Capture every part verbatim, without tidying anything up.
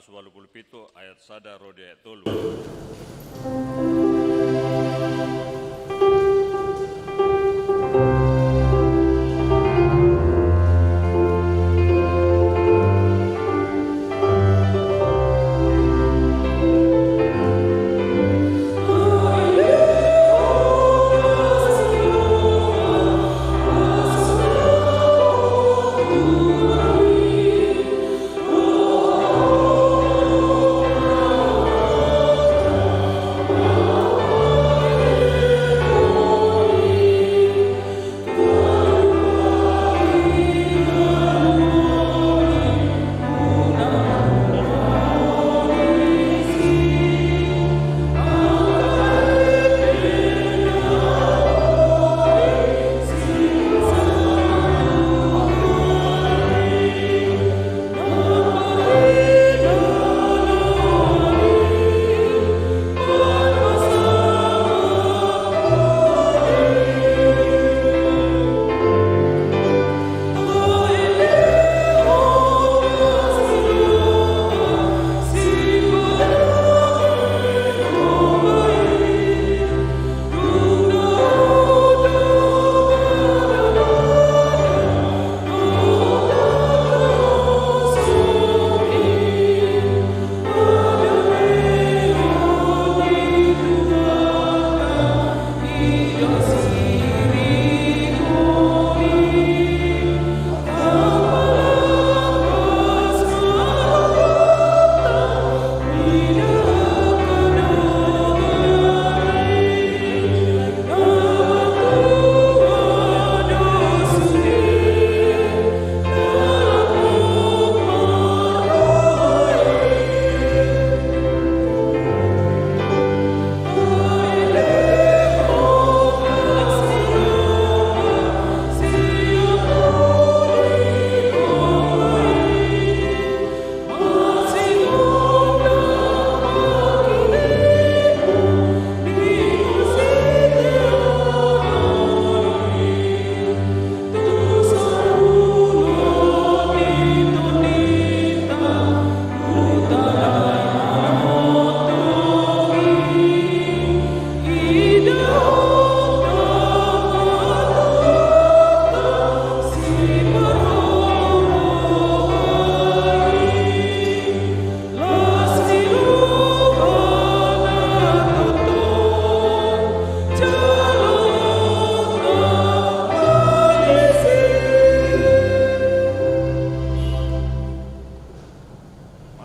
Ualu pulu pitu ayat sada ro di ayat tolu.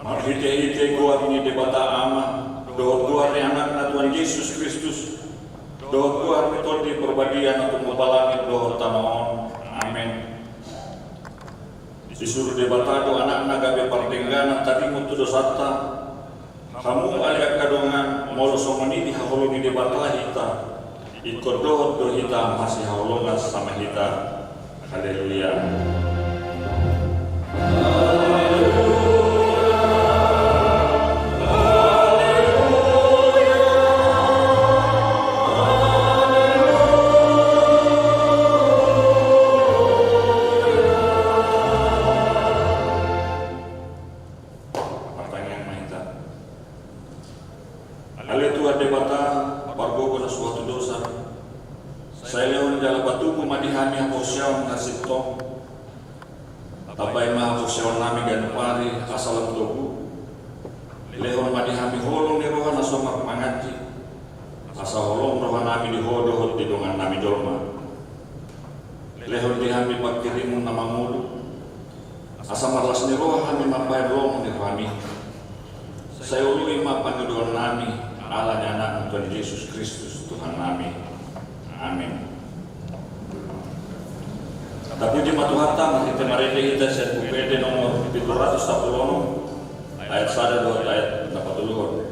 Marhitehite goar ni Debata Ama, dohot goar ni Anakna Tuhan Jesus Kristus, dohot goar ni Tondi Parbadia na tumomba langit dohot tano on. Amen. Disuru Debata do Anakna gabe pardengganan tadingot tu dosanta. Hamu ale angka dongan, molo songon i dihaholongi Debata hita, ingkon dohot do hita masihaholongan sama hita. Haleluya. Martangiang ma hita. Ale Tuhan Debata, pargogo na suhat tu dosa, sai lehon jala patubu ma di hami haporseaon na sintong. Tambai ma haporseaonnami ganup ari asa lam togu. Lehon ma di hami holong ni roha na so marpanganji, asa holong rohanami di Ho dohot di dongannami jolma. Lehon di hami pangkirimon na mangolu, asa marlas ni roha hami mambahen lomo ni rohami. Sai oloi ma pangidoannami ala ni Anakmu Tuhan Jesus Kristus Tuhannami. Amen. Tapuji ma Tuhanta, marhite marende hita sian Buku Ende nomor pitu ratus sampulu onom, ayat sada dohot ayat na patoluhon.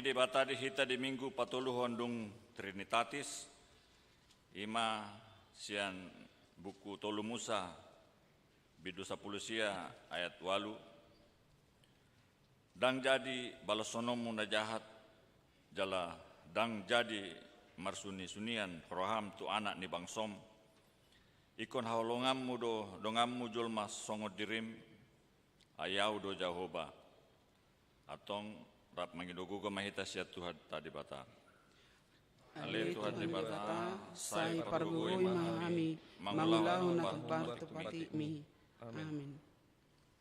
Debata di hita di Minggu patoluhon dung Trinitatis, i ma sian buku Tolu Musa, bindu sampulu sia ayat ualu. Ndang jadi balashononmu na jahat, jala ndang jadi marsunisunian roham tu anak ni bangsom. Ingkon haholonganmu do donganmu jolma songon dirim, ai Ahu do Jahowa. Antong rap mangido gogo ma hita sian Tuhanta Debata. Ale Tuhan Debata, sai pargogoi ma hami mangulahon na hombar tu patikmi. Amin.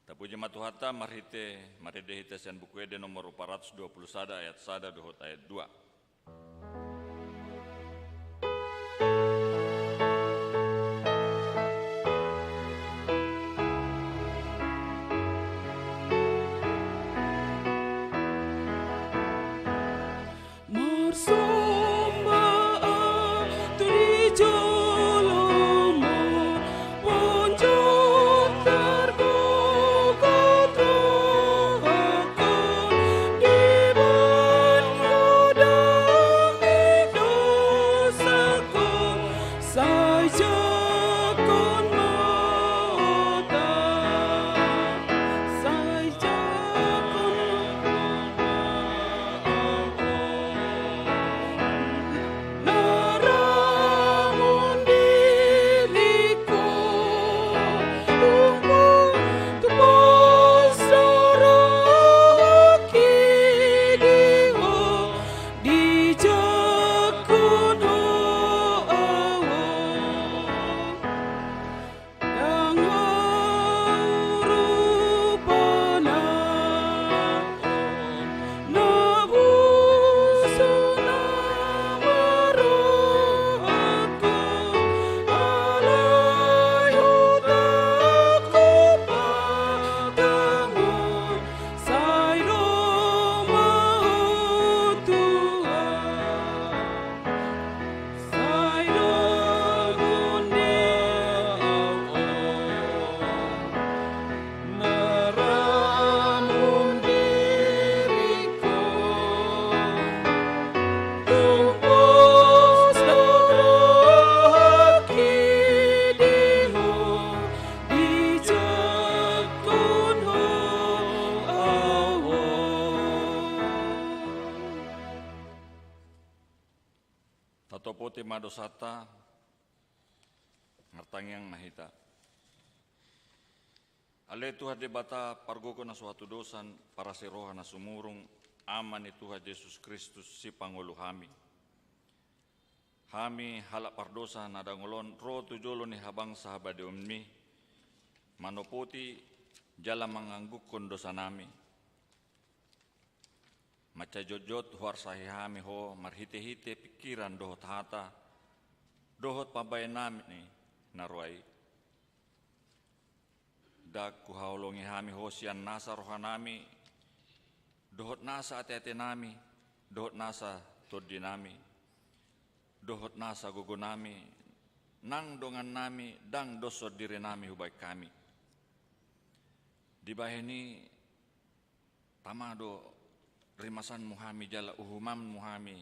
Tapuji ma Tuhanta marhite marende hita sian Buku Ende nomor opat ratus dua puluh sada ayat sada dohot ayat dua. Marsomba ahu tu di jolomu, ponjot targogot rohangku, dibahen Ho damei dosangku, sai jangkon ma hotangku, sai jangkon ma hotangku. Na ramun diringku, tung pos do rohangki di Ho, dijangkon Ho ahu. Ndang ahu rupa na on, na busuk nama rohangku, alai hotangku panggangon, sai ro ma Ho Tuhan. Sai ramun ma ahu, na ramun diringku, tung pos do rohangki di Ho, dijangkon Ho ahu. Tatopoti ma dosanta, martangiang ma hita. Ale Tuhan Debata, pargogo na so hatudosan, parasi roha na sumurung, Ama ni Tuhan Jesus Kristus, sipangolu hami. Hami halak pardosa na dangol on ro tu jolo ni habangsa habadiaonmi, manopoti jala manganggungkon dosanami. Mansai jotjot huarsahi hami Ho marhitehite pingkiran dohot hata dohot pambahenami na roa i. Ndang huhaholongi hami Ho sian nasa rohanami dohot nasa ateatenami dohot nasa tondinami dohot nasa gogonami, nang dongannami ndang doshon dirinami hubahen hami. Dibahen i, tama do rimasanmu hami jala uhumanmu hami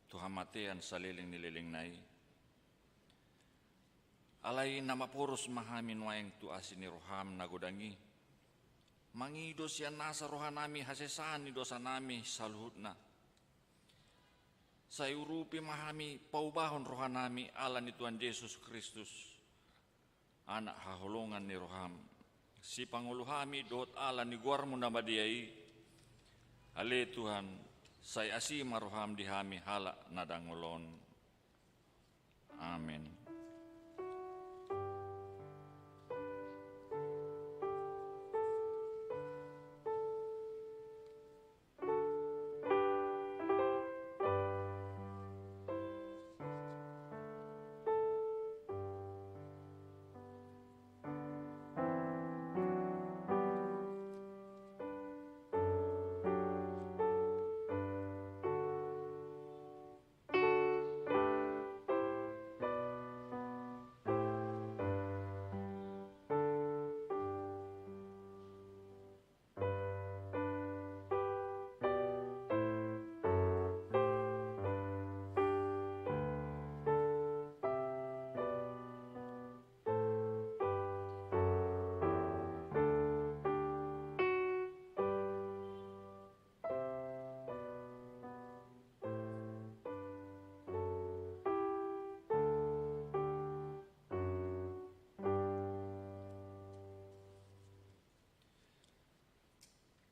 tu hamatean saleleng ni lelengna i. Alai na maporus ma hami nuaeng tu asi ni roham na godang i, mangido sian nasa rohanami hasesaan ni dosanami saluhutna. Sai urupi ma hami paubahon rohanami ala ni Tuhan Jesus Kristus, Anak haholongan ni roham, sipangolu hami dohot ala ni goarmu na badia i. Ale Tuhan, sai asi ma roham di hami halak na dangol on. Amen.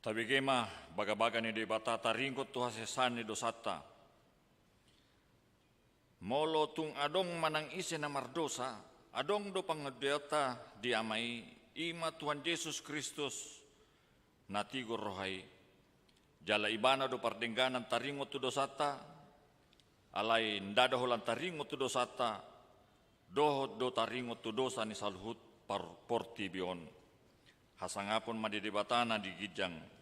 Tabege ma bagabaga ni Debata taringot tu hasesaan ni dosanta. Molo tung adong manang ise na mardosa, adong do pangandianta di Ama i, i ma Tuhan Jesus Kristus, na tigor roha i. Jala ibana do pardengganan taringot tu dosanta, alai ndada holan taringot tu dosanta, dohot do taringot tu dosa ni saluhut par-, portibi on. Hasangapon ma di Debata na di ginjang.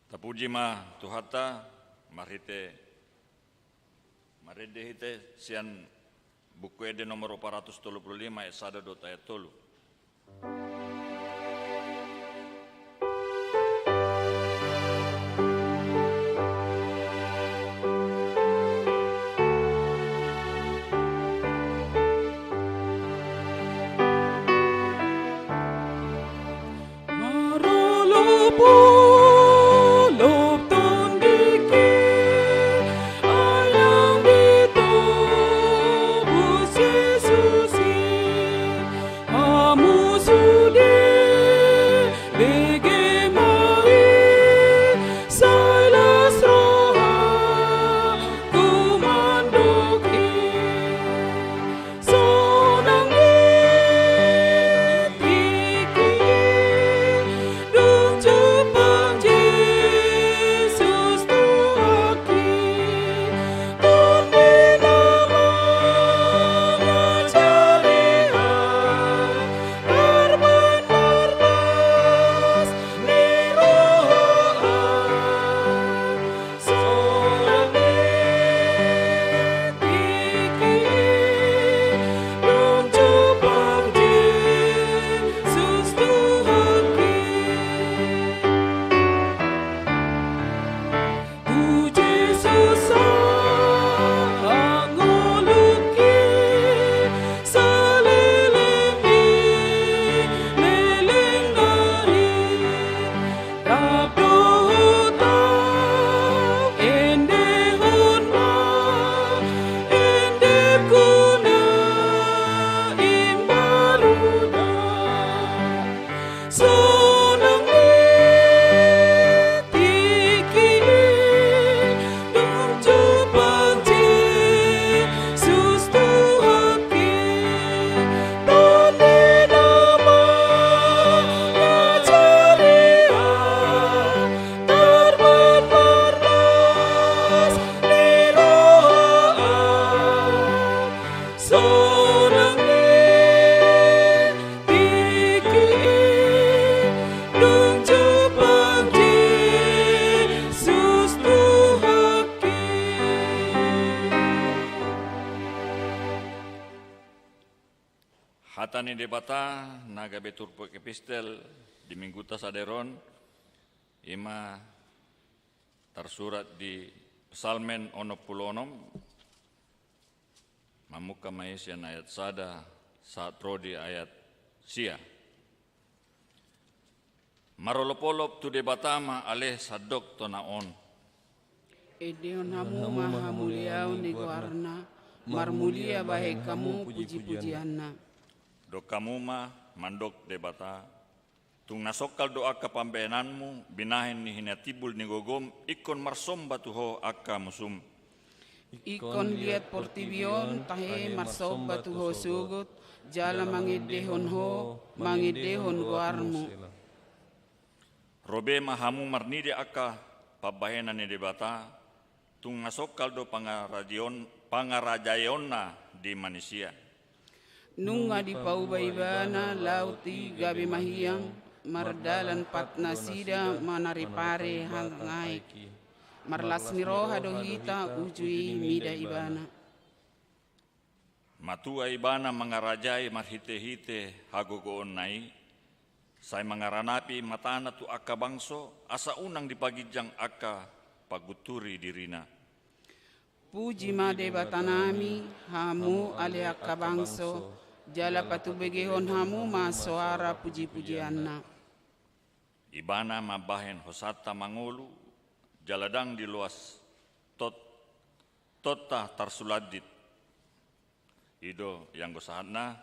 Tapuji ma Tuhanta, marhite, marende hite sian Buku Ende nomor opat ratus tolu pulu lima ayat sada dohot ayat tolu. Marolopolop tondingki, ayam ditobus Jesus i, hamu sude bege ma i, sai las rohangku mandok i. Sonang ni tingki i, dung jumpang Jesus Tuhanki, Tondi na mangajari ahu, tarban marlas ni roha ahu. Sonang ni tingki i, dung jumpang Jesus Tuhanki. Tu Jesus sahang ngolungki, saleleng ni lelengna i. Rap dohot ahu endehon ma endengku na imbaru da. Sonang ni tingki i, dung jumpang Jesus Tuhanki, Tondi na mangajari ahu, tarban marlas ni roha ahu. Sonang ni tingki i, dung jumpang Jesus Tuhanki. Hata ni Debata na gabe turpuk epistel di Mingguta sadari on, i ma tarsurat di Psalmen onom pulu onom, mamungka ma i sian ayat sada sahat ro di ayat sia. Marolopolop tu Debata ma ale sandok tona on. Endehon hamu ma hamuliaon ni goarna, marmulia bahen hamu pujipujianna. Dok hamu ma mandok Debata, tung na songkal do angka pambahenanmu, binahen ni hinatimbul ni gogom, ingkon marsomba tu ho angka musum. Ingkon liat portibi on tahe marsomba tu ho sogot, jala mangendehon ho, mangendehon goarmu. Ro be ma hamu marnida angka pambahenan ni Debata, tung na songkal do pangarajaon-, pangarajaonna di manisia. Nunga dipauba ibana laut i gabe mahiang, mardalan pat nasida manaripare hangaik i. Marlas ni roha do hita uju i mida ibana. Matua ibana mangarajai marhitehite hagogoonna i, sai mangaranapi matana tu angka bangso, asa unang dipaginjang angka panggunturi dirina. Puji ma Debatanami, hamu ale angka bangso, jala patubegehon hamu ma soara pujipujianna. Ibana mambahen hosanta mangolu, jala ndang diloas tot-, totta tarsulandit. I do ianggo sahatna.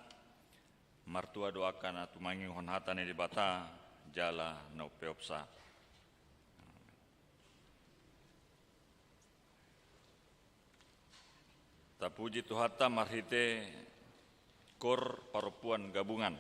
Martua do angka na tumangihon hata ni Debata jala na umpeopsa. Tapuji Tuhanta marhite Kor Parompuan Gabungan.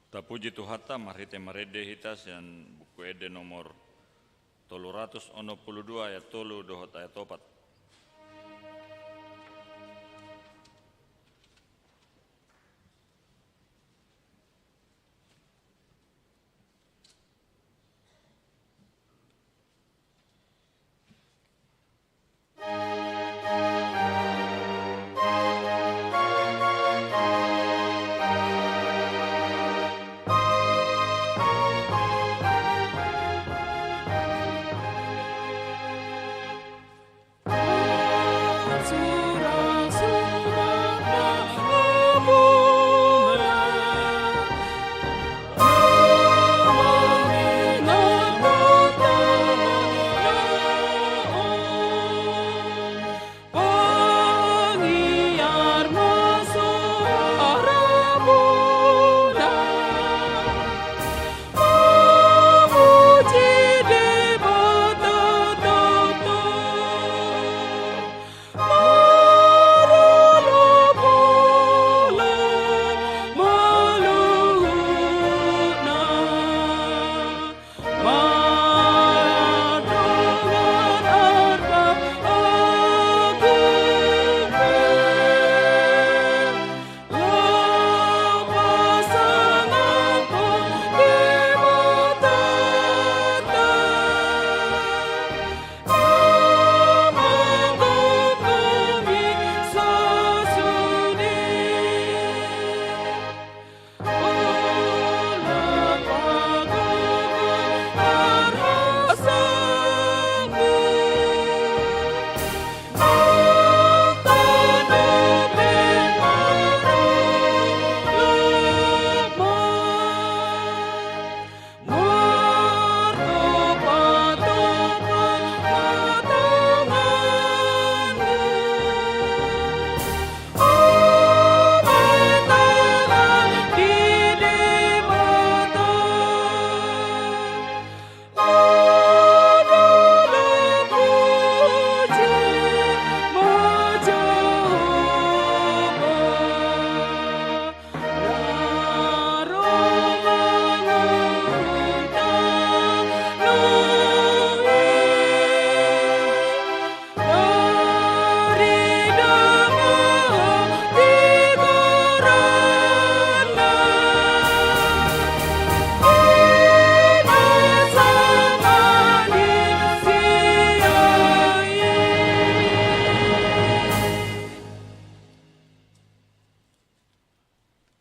Tapuji Tuhanta, marhite marende hita sian Buku Ende nomor tolu ratus onom pulu dua, ayat tolu dohot ayat opat.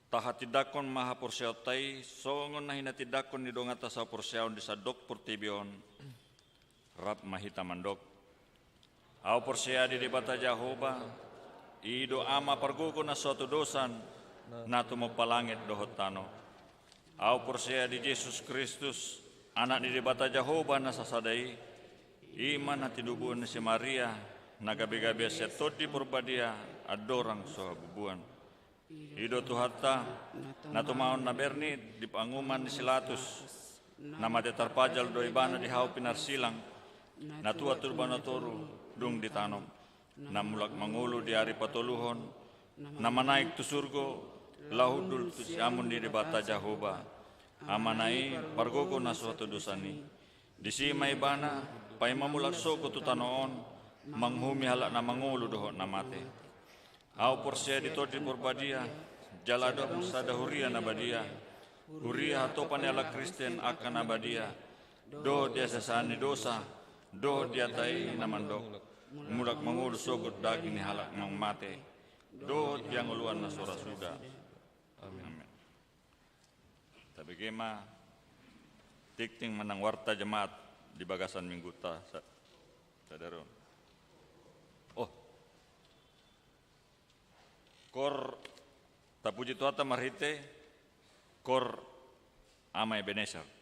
Tahatindangkon ma haporseaonta i songon na hinatindangkon ni donganta sahaporseaon di sandok portibi on. Rap ma hita mandok: Ahu porsea di Debata Jahowa, i do Ama pargogo na so hatodosan, na tumompa langit dohot tano. Ahu porsea di Jesus Kristus, Anak ni Debata Jahowa na sasada i, i ma na tinubuan ni si Maria, na gabegabean sian Tondi Porbadia, andorang so habubuan. I do Tuhanta, na tumaon na berni di panguhuman ni si Latus, na mate tarpajal do Ibana di hau pinarsilang, na tuat tu banua toru, dung ditanom, na mulak mangolu di ari patoluhon, na manaek tu surgo, laho hundul tu siamun ni Debata Jahowa, Amana i pargogo na so hatodosan i. Disi ma Ibana, paima mulak sogot tu tano on, manguhumi halak na mangolu dohot na mate. Ahu porsea di Tondi Porbadia, jala adong sada huria na badia, huria hatopan ni halak Kristen angka na badia, dohot di hasesaan ni dosa, dohot di hata i na mandok, mulak mangolu sogot daging ni halak na mate, dohot di hangoluan na so ra suda. Amin. Tabege ma tingting manang warta jemaat di bagasan minggunta sa-, sadari on. Oh. Koor Tapuji Tuhanta marhite koor Ama Ebenezer.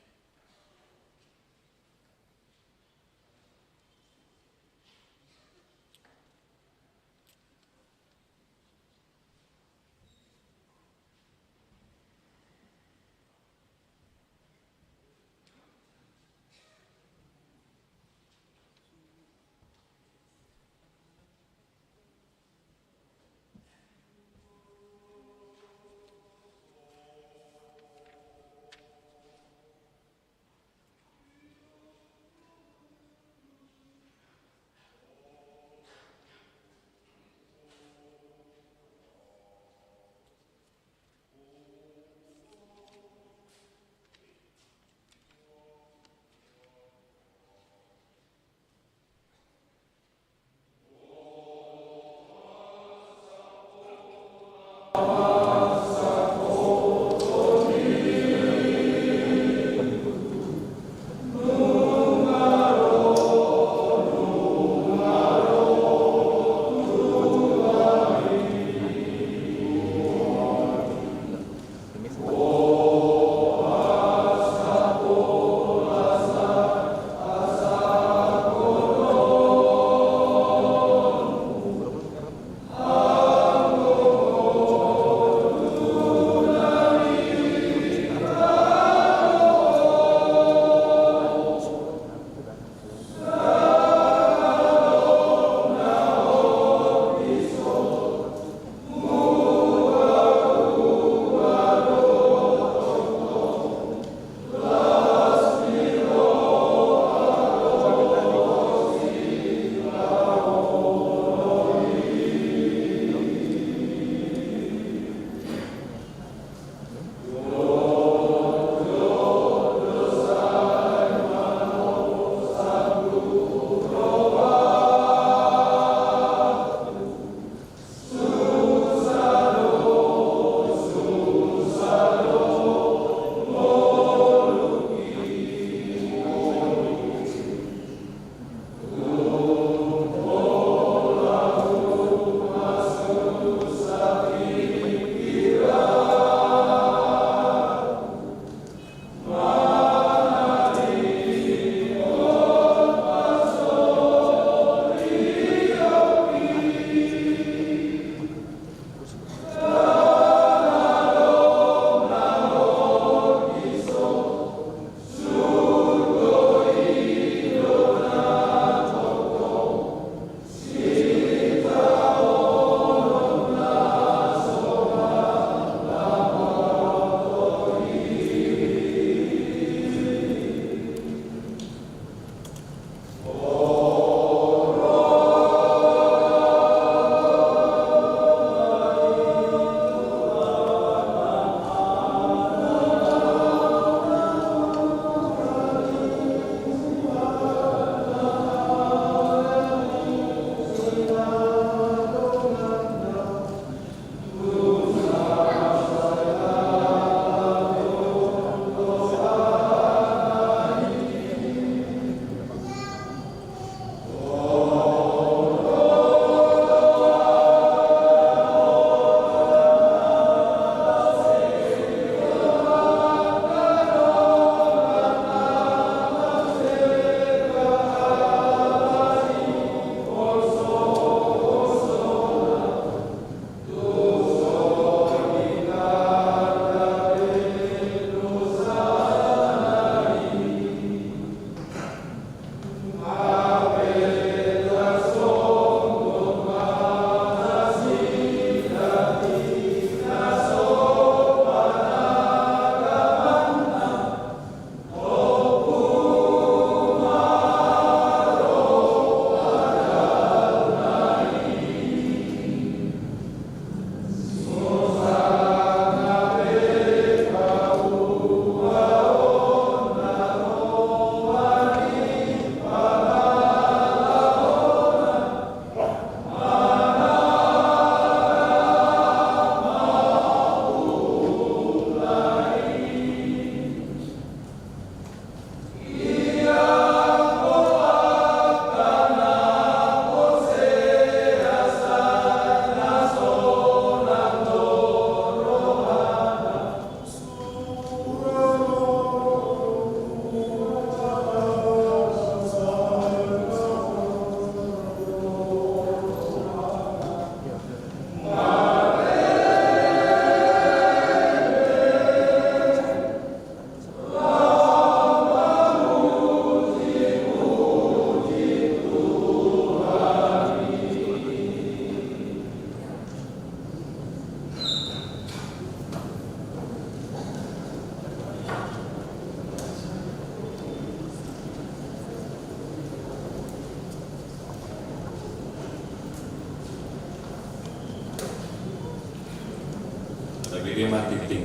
Marketing.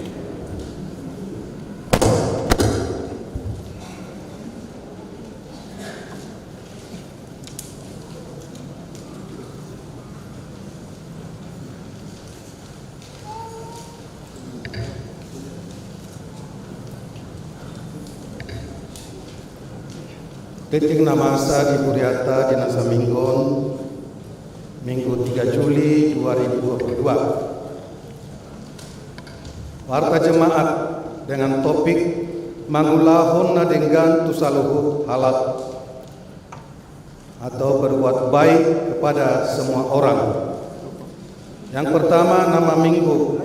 Tingting na masa di huriata di na saminggu on, Minggu tiga Juli dua ribu dua puluh dua. Warta jemaat dengan topik mangulahon na denggan tu saluhut halak atau berbuat baik kepada semua orang. Yang pertama, nama minggu.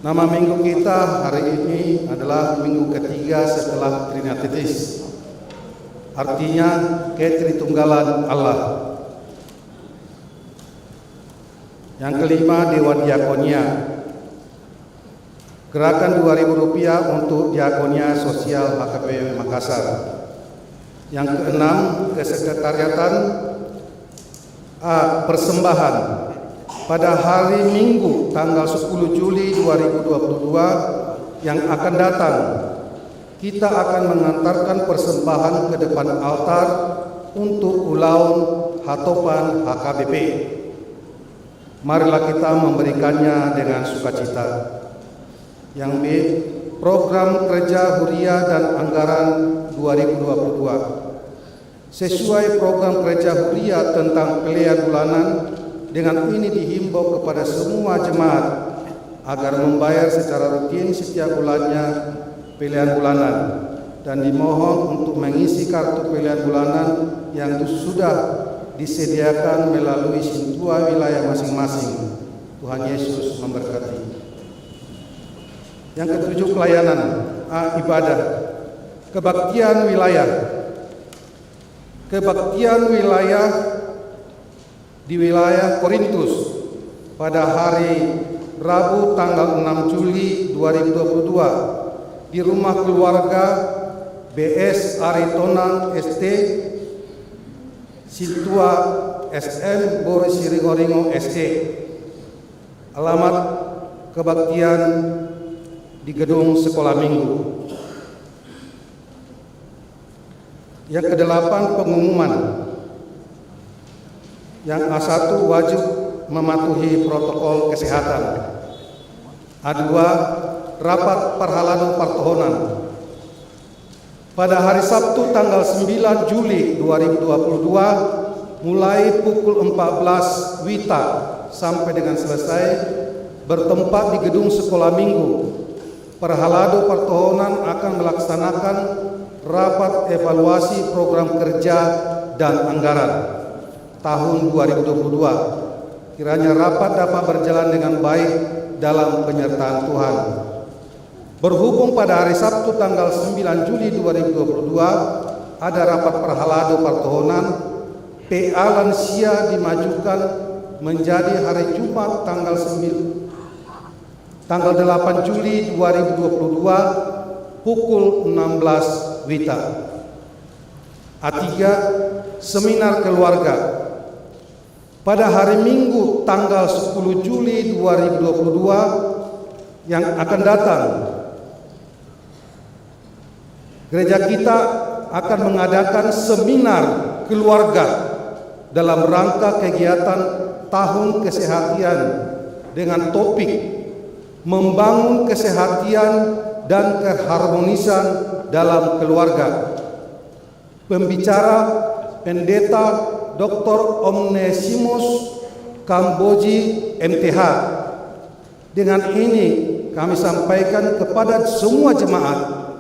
Nama minggu kita hari ini adalah minggu ketiga setelah Trinitatis. Artinya, ketritunggalan Allah. Yang kelima, Dewan Diakonia. Gerakan dua ribu rupiah untuk Diakonia Sosial H K B P Makassar. Yang keenam, kesekretariatan, A, persembahan. Pada hari Minggu tanggal sepuluh Juli dua ribu dua puluh dua yang akan datang, kita akan mengantarkan persembahan ke depan altar untuk ulaon hatopan H K B P. Marilah kita memberikannya dengan sukacita. Yang B, program kerja huria dan anggaran dua ribu dua puluh dua. Sesuai program kerja huria tentang pelean bulanan, dengan ini dihimbau kepada semua jemaat agar membayar secara rutin setiap bulannya pelean bulanan, dan dimohon untuk mengisi kartu pelean bulanan yang sudah disediakan melalui sintua wilayah masing-masing. Tuhan Yesus memberkati. Yang ketujuh, pelayanan, A, ibadah. Kebaktian wilayah. Kebaktian wilayah di wilayah Korintus pada hari Rabu tanggal enam Juli dua ribu dua puluh dua di rumah keluarga B S Aritonang S T, Sintua S M, Boru Siringoringo S T. Alamat kebaktian di gedung sekolah minggu. Yang kedelapan, pengumuman. Yang A satu, wajib mematuhi protokol kesehatan. A dua, rapat parhalado partohonan. Pada hari Sabtu tanggal sembilan Juli dua ribu dua puluh dua, mulai pukul empat belas wita sampai dengan selesai, bertempat di gedung sekolah minggu. Parhalado partohonan akan melaksanakan rapat evaluasi program kerja dan anggaran tahun dua ribu dua puluh dua. Kiranya rapat dapat berjalan dengan baik dalam penyertaan Tuhan. Berhubung pada hari Sabtu tanggal sembilan Juli dua ribu dua puluh dua ada rapat parhalado partohonan, P A lansia dimajukan menjadi hari Jumat tanggal sembilan tanggal delapan Juli dua ribu dua puluh dua, pukul enam belas wita. A tiga, seminar keluarga. Pada hari Minggu tanggal sepuluh Juli dua ribu dua puluh dua yang akan datang, gereja kita akan mengadakan seminar keluarga dalam rangka kegiatan Tahun Kesehatan dengan topik Membangun Kesehatan dan Keharmonisan dalam Keluarga. Pembicara, Pendeta Doktor Omnesimus Kamboji, M T H. Dengan ini kami sampaikan kepada semua jemaat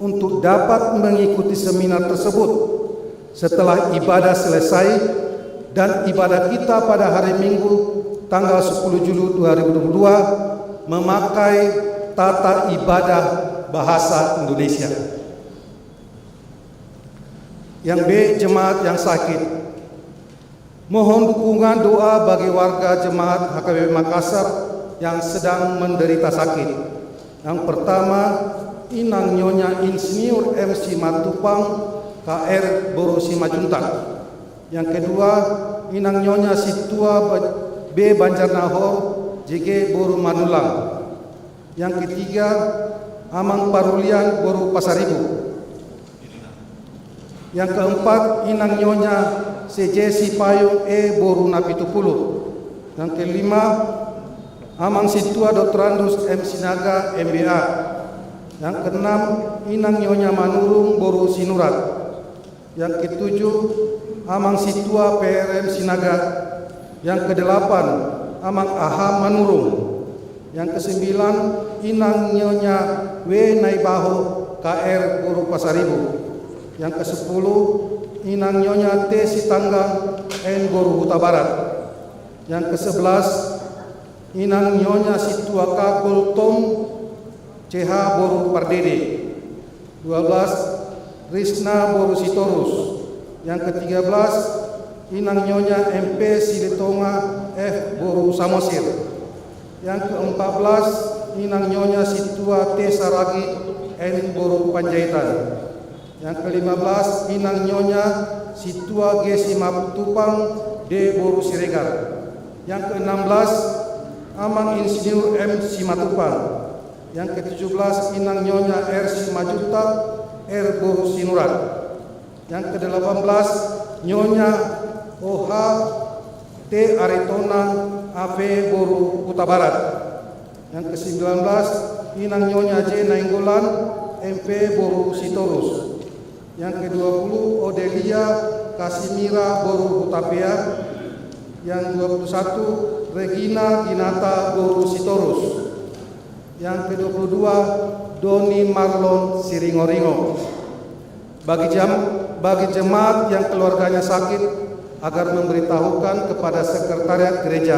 untuk dapat mengikuti seminar tersebut setelah ibadah selesai, dan ibadah kita pada hari Minggu tanggal sepuluh Juli dua ribu dua puluh dua memakai tata ibadah bahasa Indonesia. Yang B, jemaat yang sakit. Mohon dukungan doa bagi warga jemaat H K B P Makassar yang sedang menderita sakit. Yang pertama, Inang Nyonya Insinyur M Simatupang, K R, Boru Simanjuntak. Yang kedua, Inang Nyonya Sintua Ba-, B Banjarnahor, J G, Boru Manulang. Yang ketiga, Amang Parulian boru Pasaribu. Yang keempat, Inang Nyonya Sejesi Payung E boru Napitupulu. Yang kelima, Amang Sintua Doktorandus M Sinaga M B A. Yang keenam, Inang Nyonya Manurung boru Sinurat. Yang ketujuh, Amang Sintua P R M Sinaga. Yang kedelapan, Amang Aha Manurung. Yang kesembilan, Inang Nyonya W Naibaho K R boru Pasaribu. Yang kesepuluh, Inang Nyonya T Sitanggang N boru Hutabarat. Yang kesebelas, Inang Nyonya Sintua Kagol Tom C H boru Pardede. Dua belas, Risna boru Sitorus. Yang ketiga belas, Inang Nyonya M P Silitonga F boru Samosir. Yang keempat belas, Inang Nyonya Sintua T Saragi N boru Panjaitan. Yang kelima belas, Inang Nyonya Sintua G Simatupang D boru Siregar. Yang keenam belas, Amang Insinyur M Simatupang. Yang ketujuh belas, Inang Nyonya R Simanjuntak R boru Sinurat. Yang kedelapan belas, Nyonya O H T Aritonang A V boru Hutabarat. Yang kesembilan belas, Inang Nyonya J Nainggolan M P boru Sitorus. Yang kedua puluh, Odelia Kasimira boru Hutapea. Yang dua puluh satu, Regina Ginata boru Sitorus. Yang kedua puluh dua, Doni Marlon Siringoringo. Bagi jam, bagi jemaat yang keluarganya sakit, agar memberitahukan kepada sekretariat gereja.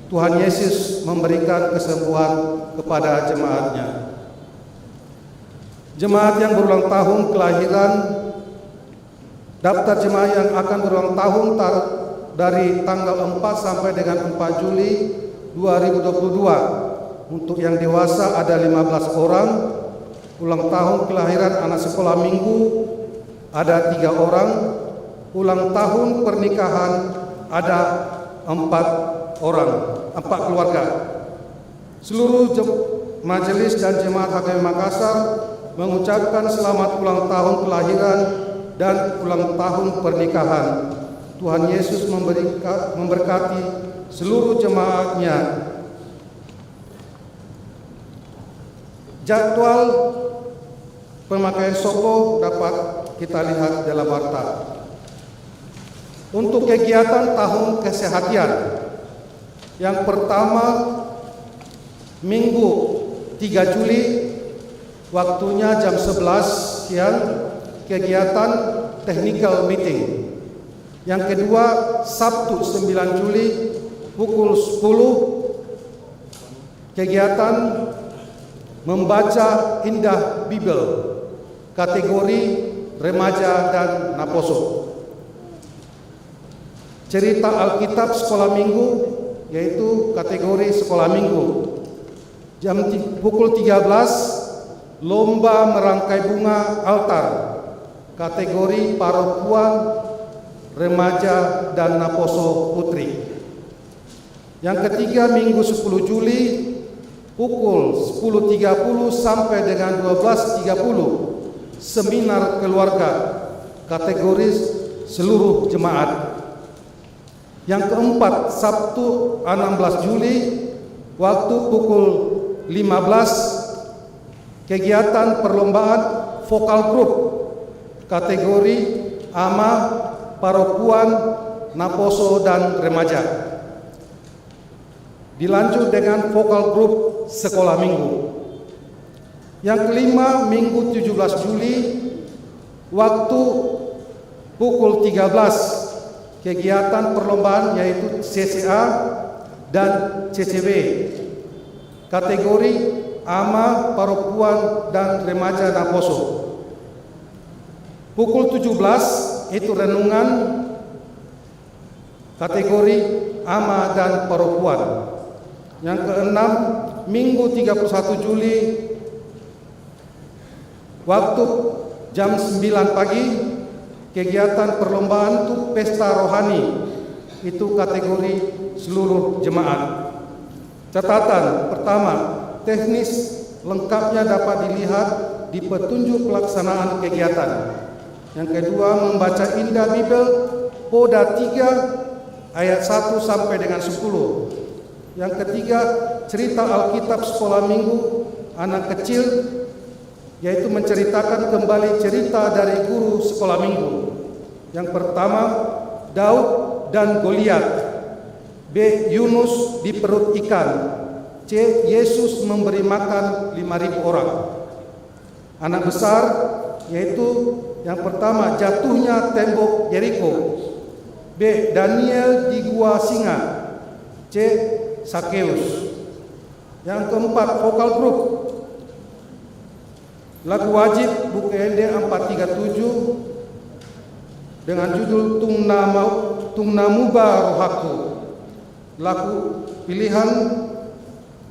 Tuhan Yesus memberikan kesembuhan kepada jemaatnya. Jemaat yang berulang tahun kelahiran, daftar jemaat yang akan berulang tahun tar-, dari tanggal empat sampai dengan empat Juli dua ribu dua puluh dua. Untuk yang dewasa ada lima belas orang, ulang tahun kelahiran anak sekolah minggu ada tiga orang, ulang tahun pernikahan ada empat orang, empat keluarga. Seluruh jem-, majelis dan jemaat H K M Makassar mengucapkan selamat ulang tahun kelahiran dan ulang tahun pernikahan. Tuhan Yesus memberika-, memberkati seluruh jemaatnya. Jadwal pemakaian soko dapat kita lihat dalam warta. Untuk kegiatan tahun kesehatan, yang pertama, Minggu tiga Juli, waktunya jam sebelas siang, kegiatan technical meeting. Yang kedua, Sabtu sembilan Juli, pukul sepuluh, kegiatan membaca Indah Bibel, kategori remaja dan naposo. Cerita Alkitab sekolah minggu, yaitu kategori sekolah minggu. Jam ti-, pukul tiga belas, lomba merangkai bunga altar, kategori paropuan, remaja, dan naposo putri. Yang ketiga, Minggu sepuluh Juli, pukul sepuluh tiga puluh sampai dengan dua belas tiga puluh, seminar keluarga, kategori seluruh jemaat. Yang keempat, Sabtu enam belas Juli, waktu pukul lima belas, kegiatan perlombaan vokal grup, kategori ama, paropuan, naposo, dan remaja. Dilanjut dengan vokal grup sekolah minggu. Yang kelima, Minggu tujuh belas Juli, waktu pukul tiga belas, kegiatan perlombaan yaitu C C A dan C C B. Kategori ama, paropuan, dan remaja naposo. Pukul tujuh belas itu renungan, kategori ama dan paropuan. Yang keenam, Minggu tiga puluh satu Juli, waktu jam sembilan pagi, kegiatan perlombaan itu pesta rohani, itu kategori seluruh jemaat. Catatan pertama, Teknis lengkapnya dapat dilihat di petunjuk pelaksanaan kegiatan. Yang kedua, membaca indah Bibel Poda tiga ayat satu sampai dengan sepuluh. Yang ketiga, cerita Alkitab sekolah minggu anak kecil, yaitu menceritakan kembali cerita dari guru sekolah minggu. Yang pertama, Daud dan Goliat. B. Yunus di perut ikan. C. Yesus memberi makan lima ribu orang. Anak besar, yaitu yang pertama, jatuhnya tembok Yeriko. B. Daniel di gua singa. C. Sakeus. Yang keempat, vokal grup. Lagu wajib buku ende empat tiga tujuh dengan judul Tung na mau, Tung na muba rohangku. Lagu pilihan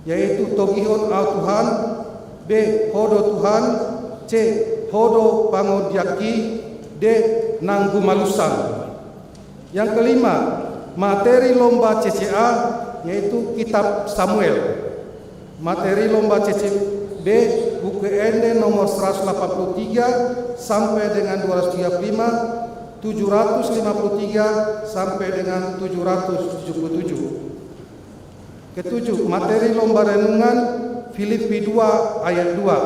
yaitu Togihon Au Tuhan, B. Ho do Tuhan, C. Ho do pangondianki, D. Nang gumalusan. Yang kelima, materi lomba C C A, yaitu Kitab Samuel. Materi lomba C C B, buku ende nomor seratus delapan puluh tiga sampai dengan dua ratus tiga puluh lima, tujuh ratus lima puluh tiga sampai dengan tujuh ratus tujuh puluh tujuh. Ketujuh, materi lomba renungan Filipi dua ayat dua.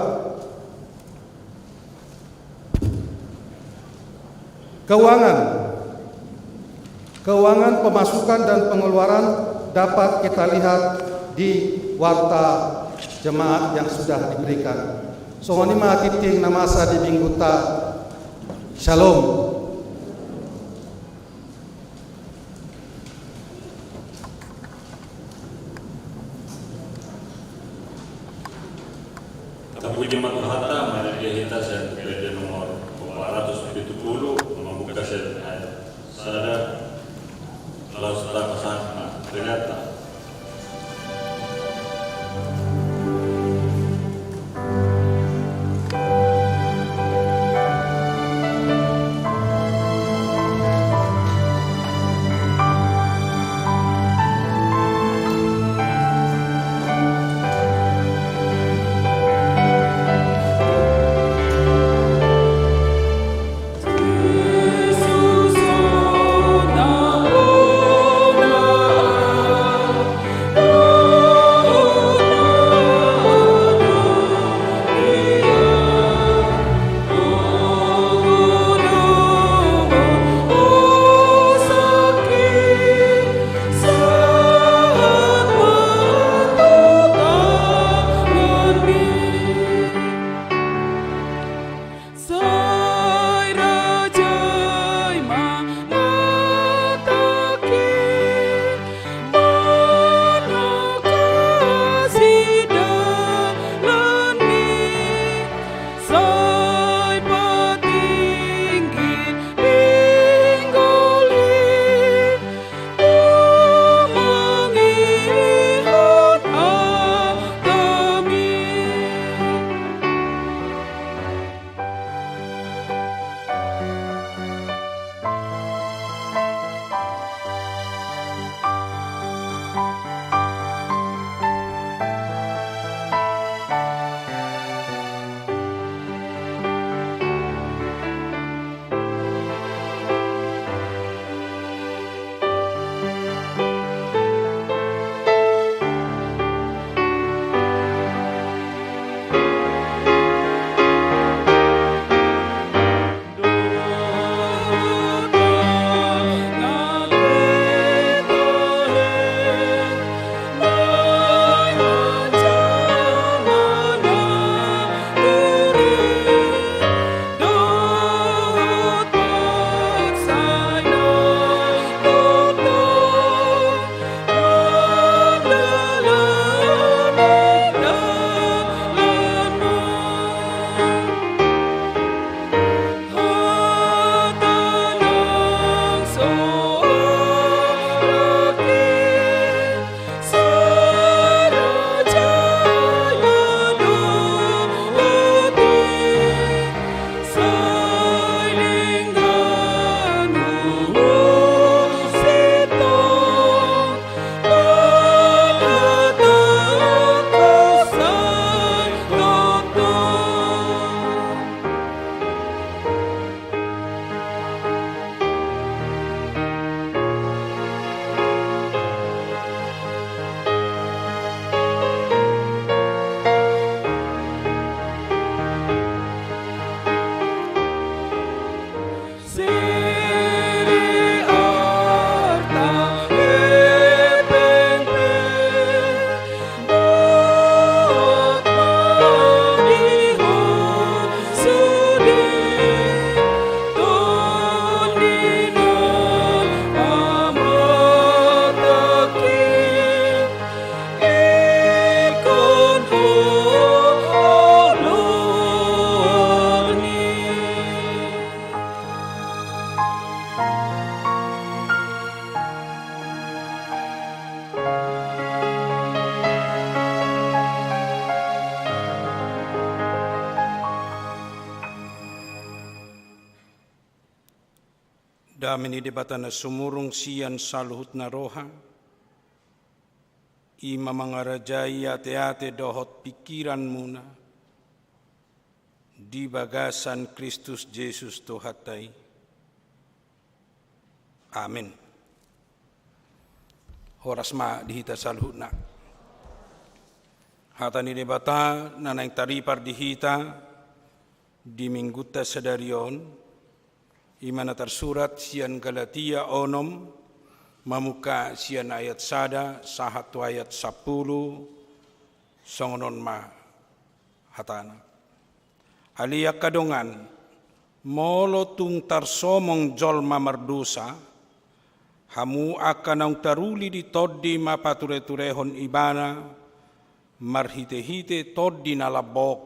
Keuangan. Keuangan pemasukan dan pengeluaran dapat kita lihat di warta jemaat yang sudah diberikan. Songon i ma tingting na masa di mingguta. Shalom. Tapuji ma Tuhanta, marende hita sian buku ende nomor opat ratus pitu pulu, mambuka sian ayat sada, laos tapasahat ma pelean ta. Dame ni Debata na sumurung sian saluhutna roha, i ma mangarajai ateate dohot pingkiranmuna di bagasan Kristus Jesus Tuhanta i. Amen. Horas ma di hita saluhutna. Hata ni Debata na naeng taripar di hita di Minggunta sadari on, i ma na tarsurat sian Galatia onom, mamungka sian ayat sada sahat tu ayat sampulu, songon on ma hatana. Ale angka dongan, molo tung tarsomong jolma mardosa, hamu angka naung taruli di tondi mapatureturehon ibana, marhitehite tondi na lambok,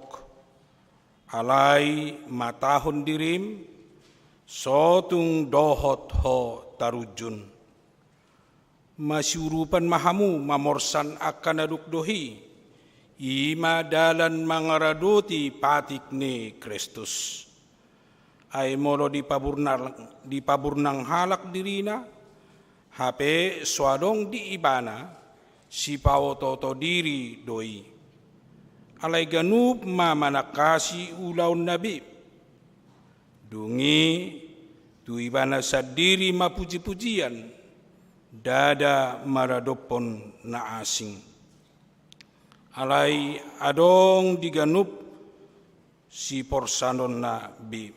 alai matahon dirim, so tung dohot ho tarunjun. Masiurupan ma hamu mamorsan angka na dokdok i, i ma dalan mangaradoti patik ni Kristus. Ai molo dipaburnang, dipaburnang halak dirina, hape so adong di ibana, sipaotooto diri do i. Alai ganup ma manangkasi ulaonna be. Dung i, tu ibana sandiri ma pujipujian, ndada maradophon na asing. Alai adong di ganup siporsanonna be.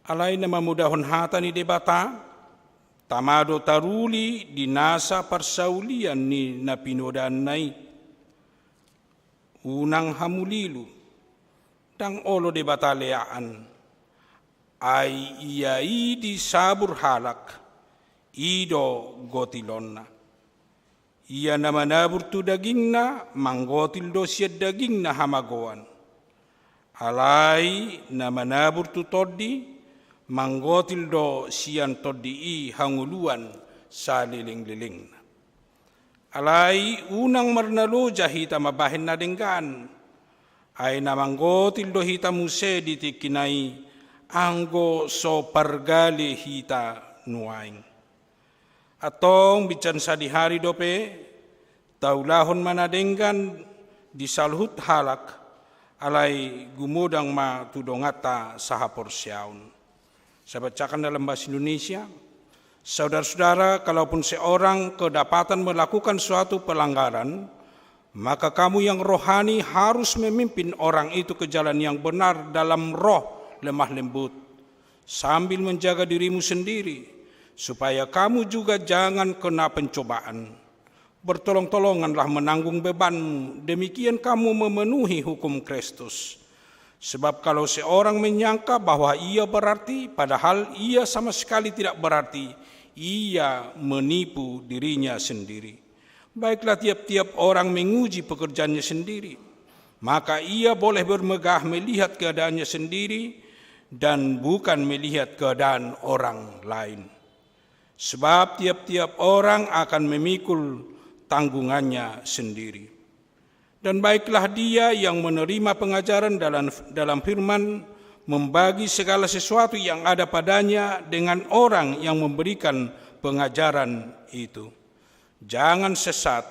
Alai na mamodahon hata ni Debata, tama do taruli di nasa parsaulian ni na pinodaanna i. Unang hamu lilu, ndang olo Debata leaan, ai ia i disabur halak, i do gotilonna. Ia na manabur tu dagingna, manggotil do sian dagingna hamagoan. Alai na manabur tu tondi, manggotil do sian tondi i hangoluan salelenglelengna. Alai unang marnaloja hita mambahen na denggan, ai na manggotil do hita muse di tingkina i, anggo so pargale hita nuaeng. Antong binsan sadihari dope, taulahon ma na denggan di saluhut halak, alai gumodang ma tu donganta sahaporseaon. Saya bacakan dalam bahasa Indonesia. Saudara-saudara, kalaupun seorang kedapatan melakukan suatu pelanggaran, maka kamu yang rohani harus memimpin orang itu ke jalan yang benar dalam roh lemah lembut, sambil menjaga dirimu sendiri, supaya kamu juga jangan kena pencobaan. Bertolong-tolonganlah menanggung bebanmu, demikian kamu memenuhi hukum Kristus. Sebab kalau seorang menyangka bahwa ia berarti, padahal ia sama sekali tidak berarti, ia menipu dirinya sendiri. Baiklah, tiap-tiap orang menguji pekerjaannya sendiri, maka ia boleh bermegah melihat keadaannya sendiri dan bukan melihat keadaan orang lain. Sebab tiap-tiap orang akan memikul tanggungannya sendiri. Dan baiklah dia yang menerima pengajaran dalam, dalam firman, membagi segala sesuatu yang ada padanya dengan orang yang memberikan pengajaran itu. Jangan sesat,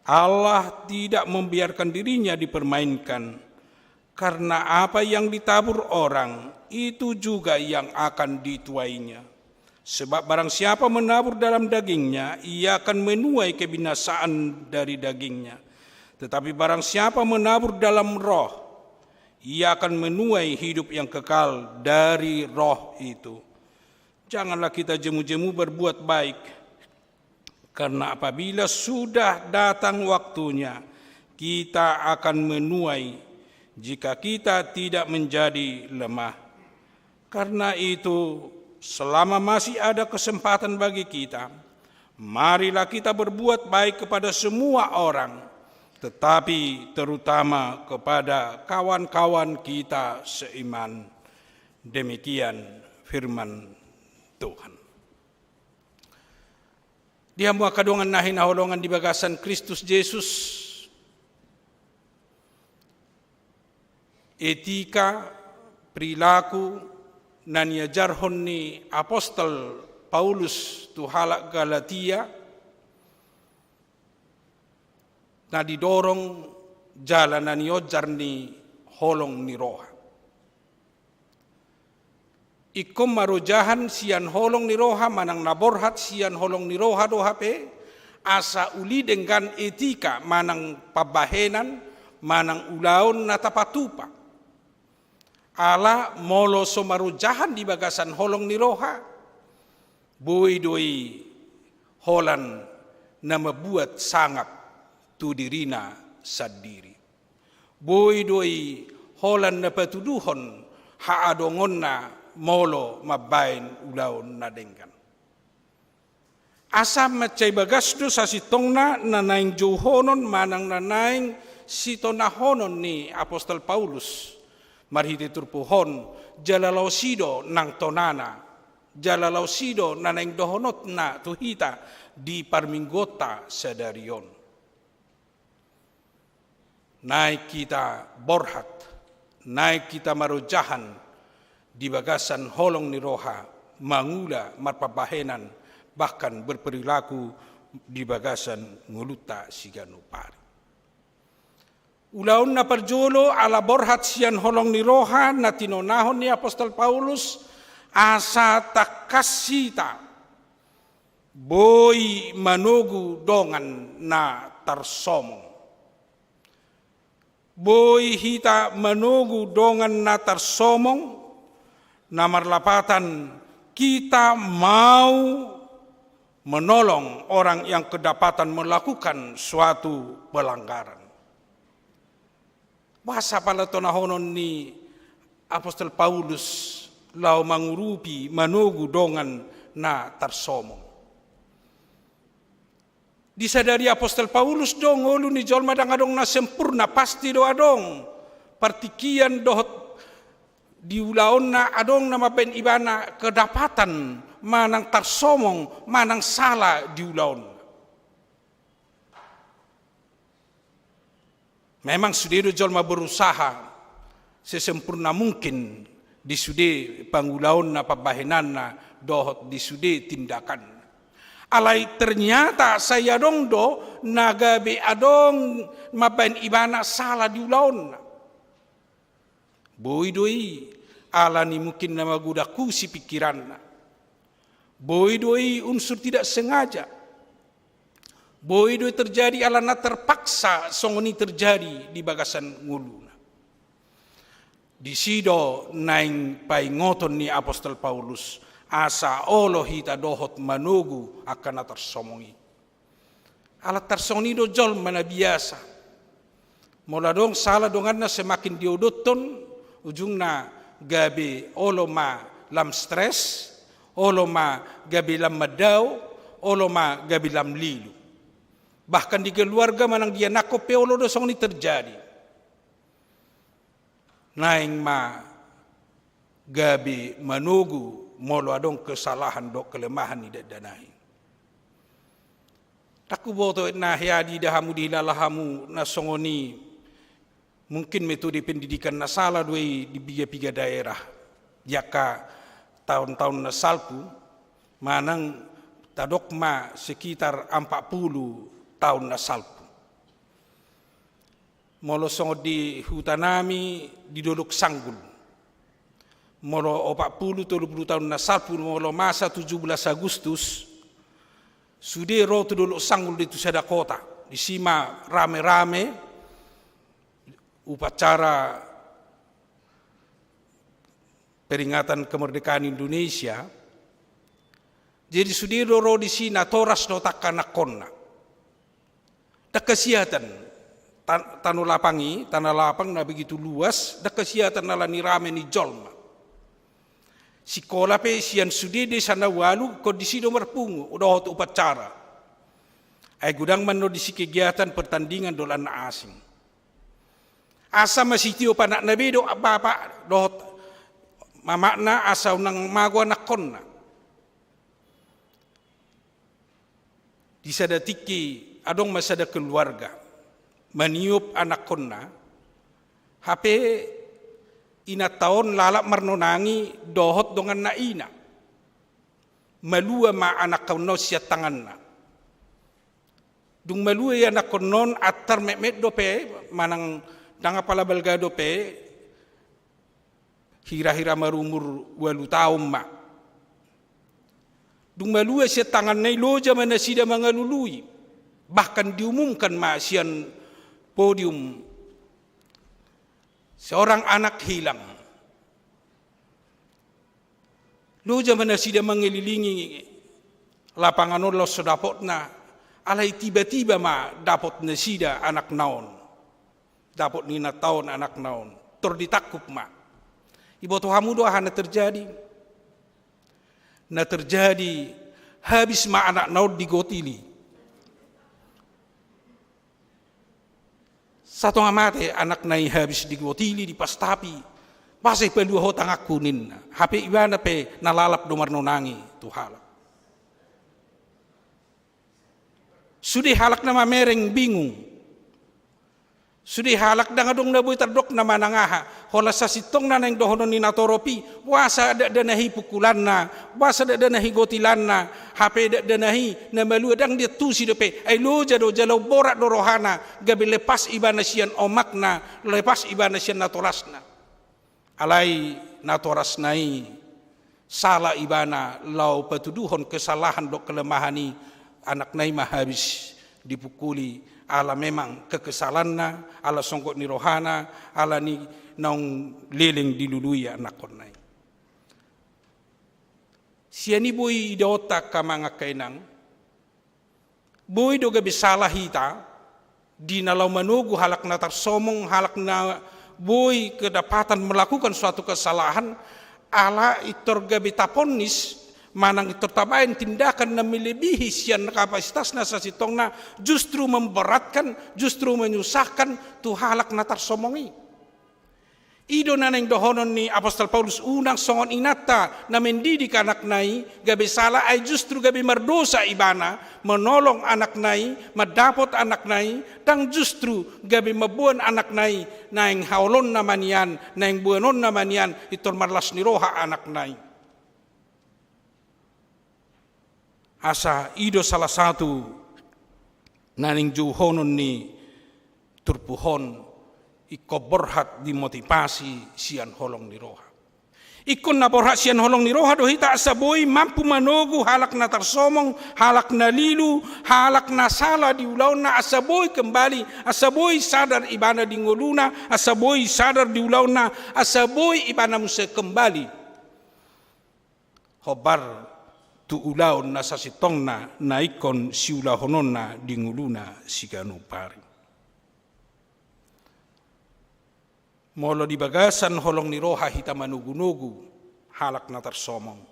Allah tidak membiarkan dirinya dipermainkan. Karena apa yang ditabur orang, itu juga yang akan dituainya. Sebab barang siapa menabur dalam dagingnya, ia akan menuai kebinasaan dari dagingnya. Tetapi barang siapa menabur dalam Roh, ia akan menuai hidup yang kekal dari Roh itu. Janganlah kita jemu-jemu berbuat baik, karena apabila sudah datang waktunya, kita akan menuai jika kita tidak menjadi lemah. Karena itu, selama masih ada kesempatan bagi kita, marilah kita berbuat baik kepada semua orang, tetapi terutama kepada kawan-kawan kita seiman. Demikian firman Tuhan. Di hamu angka dongan na hinaholongan di bagasan Kristus Jesus, etika, perilaku, Na niajarhon ni apostel Paulus tu halak Galatia, na didorong jala na nionjar ni holong ni roha. Ingkon marojahan sian holong ni roha manang na borhat sian holong ni roha do hape, asa uli denggan etika manang pambahenan manang ulaon na tapatupa. Ala molo so marojahan di bagasan holong ni roha, boi do i holan na mambuat sangap tu dirina sandiri. Boi do i holan na patuduhon haadongonna molo mambahen ulaon na denggan. Asa mansai bagas do sasintongna na naeng jouhonon manang na naeng sitonahonon ni apostel Paulus marhite turpuk on, jala laos i do nang tonana, jala laos i do na naeng dohononna tu hita di parmingguonta sadari on. Naeng hita borhat, naeng hita marojahan di bagasan holong ni roha, mangula marpambahenan, bahkan berperilaku di bagasan ngolunta siganup ari. Ulaon na parjolo ala borhat sian holong ni roha na tinonahon ni apostel Paulus, asa tangkas hita boi manogu dongan na tarsomong. Boi hita manogu dongan na tarsomong, na marlapatan kita mau menolong orang yang kedapatan melakukan suatu pelanggaran. Boasa pala tonahonon ni apostel Paulus laho mangurupi manogu dongan na tarsomong? Di sadari apostel Paulus do ngolu ni jolma ndang adong na sempurna, pasti do adong partingkian dohot di ulaonna adong na mambahen ibana kedapatan manang tarsomong manang sala di ulaonna. Memang sude do jolma berusaha sesempurna mungkin di sude pangulaonna, pambahenanna dohot di sude tindakanna. Alai ternyata sai adong do na gabe adong mambahen ibana sala di ulaonna. Boi do i ala ni mungkin na magodang husi pingkiranna. Boi do i unsur tidak sengaja. Boi do i terjadi ala na terpaksa songon i terjadi di bagasan ngoluna. Disi do naeng paingoton ni apostel Paulus, asa olo hita dohot manogu angka na tarsomong i. Ala tarsongon i do jolma na biasa. Molo adong sala donganna semakin diodothon, ujungna gabe olo ma lam stres, olo ma gabe lam mandao, olo ma gabe lam lilu. Bahkan di keluarga manang di anakhon pe olo do songon i terjadi. Naeng ma gabe manogu molo adong kesalahan dohot kelemahan ni dakdanak i. Ndang huboto na hea diida hamu, dihilala hamu na songon i. Mungkin metode pendidikan na sala do i di piga-piga daerah di angka taon-taon na salpu, manang tadok ma sekitar empat puluh taon na salpu. Molo songon di hutanami di Dolok Sanggul, molo opat puluh tolu puluh taon na salpu, molo masa tujuh belas Agustus, sude ro tu Dolok Sanggul do i tu sada kota, disi ma rame-rame upacara peringatan kemerdekaan Indonesia. Jadi sude do ro disi natoras dohot angka anakhonna. Ndang hasihatan, tan-, tano lapang i, tanah lapang na begitu luas, ndang hasihatan ala ni rame ni jolma. Sikola pe sian sude desa na ualu ingkon disi do marpungu dohot upacara. Ai godang ma annon disi kegiatan pertandingan dolan na asing. Asa masitiop anakna be do bapak dohot mamakna asa unang mago anakhonna. Di sada tingki adong ma sada keluarga maniop anakhonna, hape Inanta on lalap marnonangi dohot donganna ina. Malua ma anakkonna on sian tanganna. Dung malua i anakkonna on, antar metmet dope, manang ndang apala balga dope, hira-hira marumur ualu taon ma. Dung malua sian tanganna i, loja ma nasida mangalului, bahkan diumumkan ma sian podium, seorang anak hilang. Loja ma nasida mangelilingi lapangan on laos so dapotna, alai tiba-tiba ma dapot nasida anakna on. Dapot ni inanta on anakna on. Tor ditangkup ma. Iboto hamu do aha na terjadi? Na terjadi, habis ma anakna on digotili. Satonga mate anakna i habis digotili, dipastapi. Boasa i palua ho tanganku, ninna. Hape ibana pe na lalap do marnonangi tu halak. Sude halak na mamereng, bingung. Sude halak ndang adong na boi tardokna manang aha. Holan sasintongna naeng dohonon ni natorop i, boasa dakdanak i pukulanna, boasa dakdanak i gotilanna, hape dakdanak i na malua ndang diantusi dope, ai loja do jala umborat do rohana, gabe lepas ibana sian omakna, lepas ibana sian natolasna. Alai natorasna i sala ibana laho patuduhon kesalahan dohot kelemahan i, anakna i ma habis dipukuli, ala memang kekesalanna, ala songgot ni rohana, ala ni naung leleng dilului anakkonna i. Sian i boi idaonta angka amang angka inang, boi do gabe sala hita di na laho manogu halak na tarsomong, halak na boi kedapatan melakukan suatu kesalahan, ala pintor gabe taponnis, manang pintor tabaen tindakan na melebihi sian kapasitasna sasintongna, justru memberatkan, justru menyusahkan tu halak na tarsomong i. I do na naeng dohonon ni apostel Paulus, unang songon inanta na mendidik anakna i gabe sala, ai justru gabe mardosa ibana, menolong anakna i, mandapot anakna i, ndang justru gabe mamboan anakna i, naeng haolonna ma nian, naeng boanonna ma nian, pintor marlas ni roha anakna i. Asa i do salah satu na naeng jouhonon ni turpuk on, ingkon borhat dimotivasi sian holong ni roha. Ingkon na borhat sian holong ni roha do hita asa boi mampu manogu halak na tarsomong, halak na lilu, halak na sala di ulaonna, asa boi kembali, asa boi sadar ibana di ngoluna, asa boi sadar di ulaonna, asa boi ibana muse kembali hombar tu ulaon na sasintongna na ingkon siulahononna di ngoluna siganup ari. Molo di bagasan holong ni roha hita manogunogu halak na tarsomong,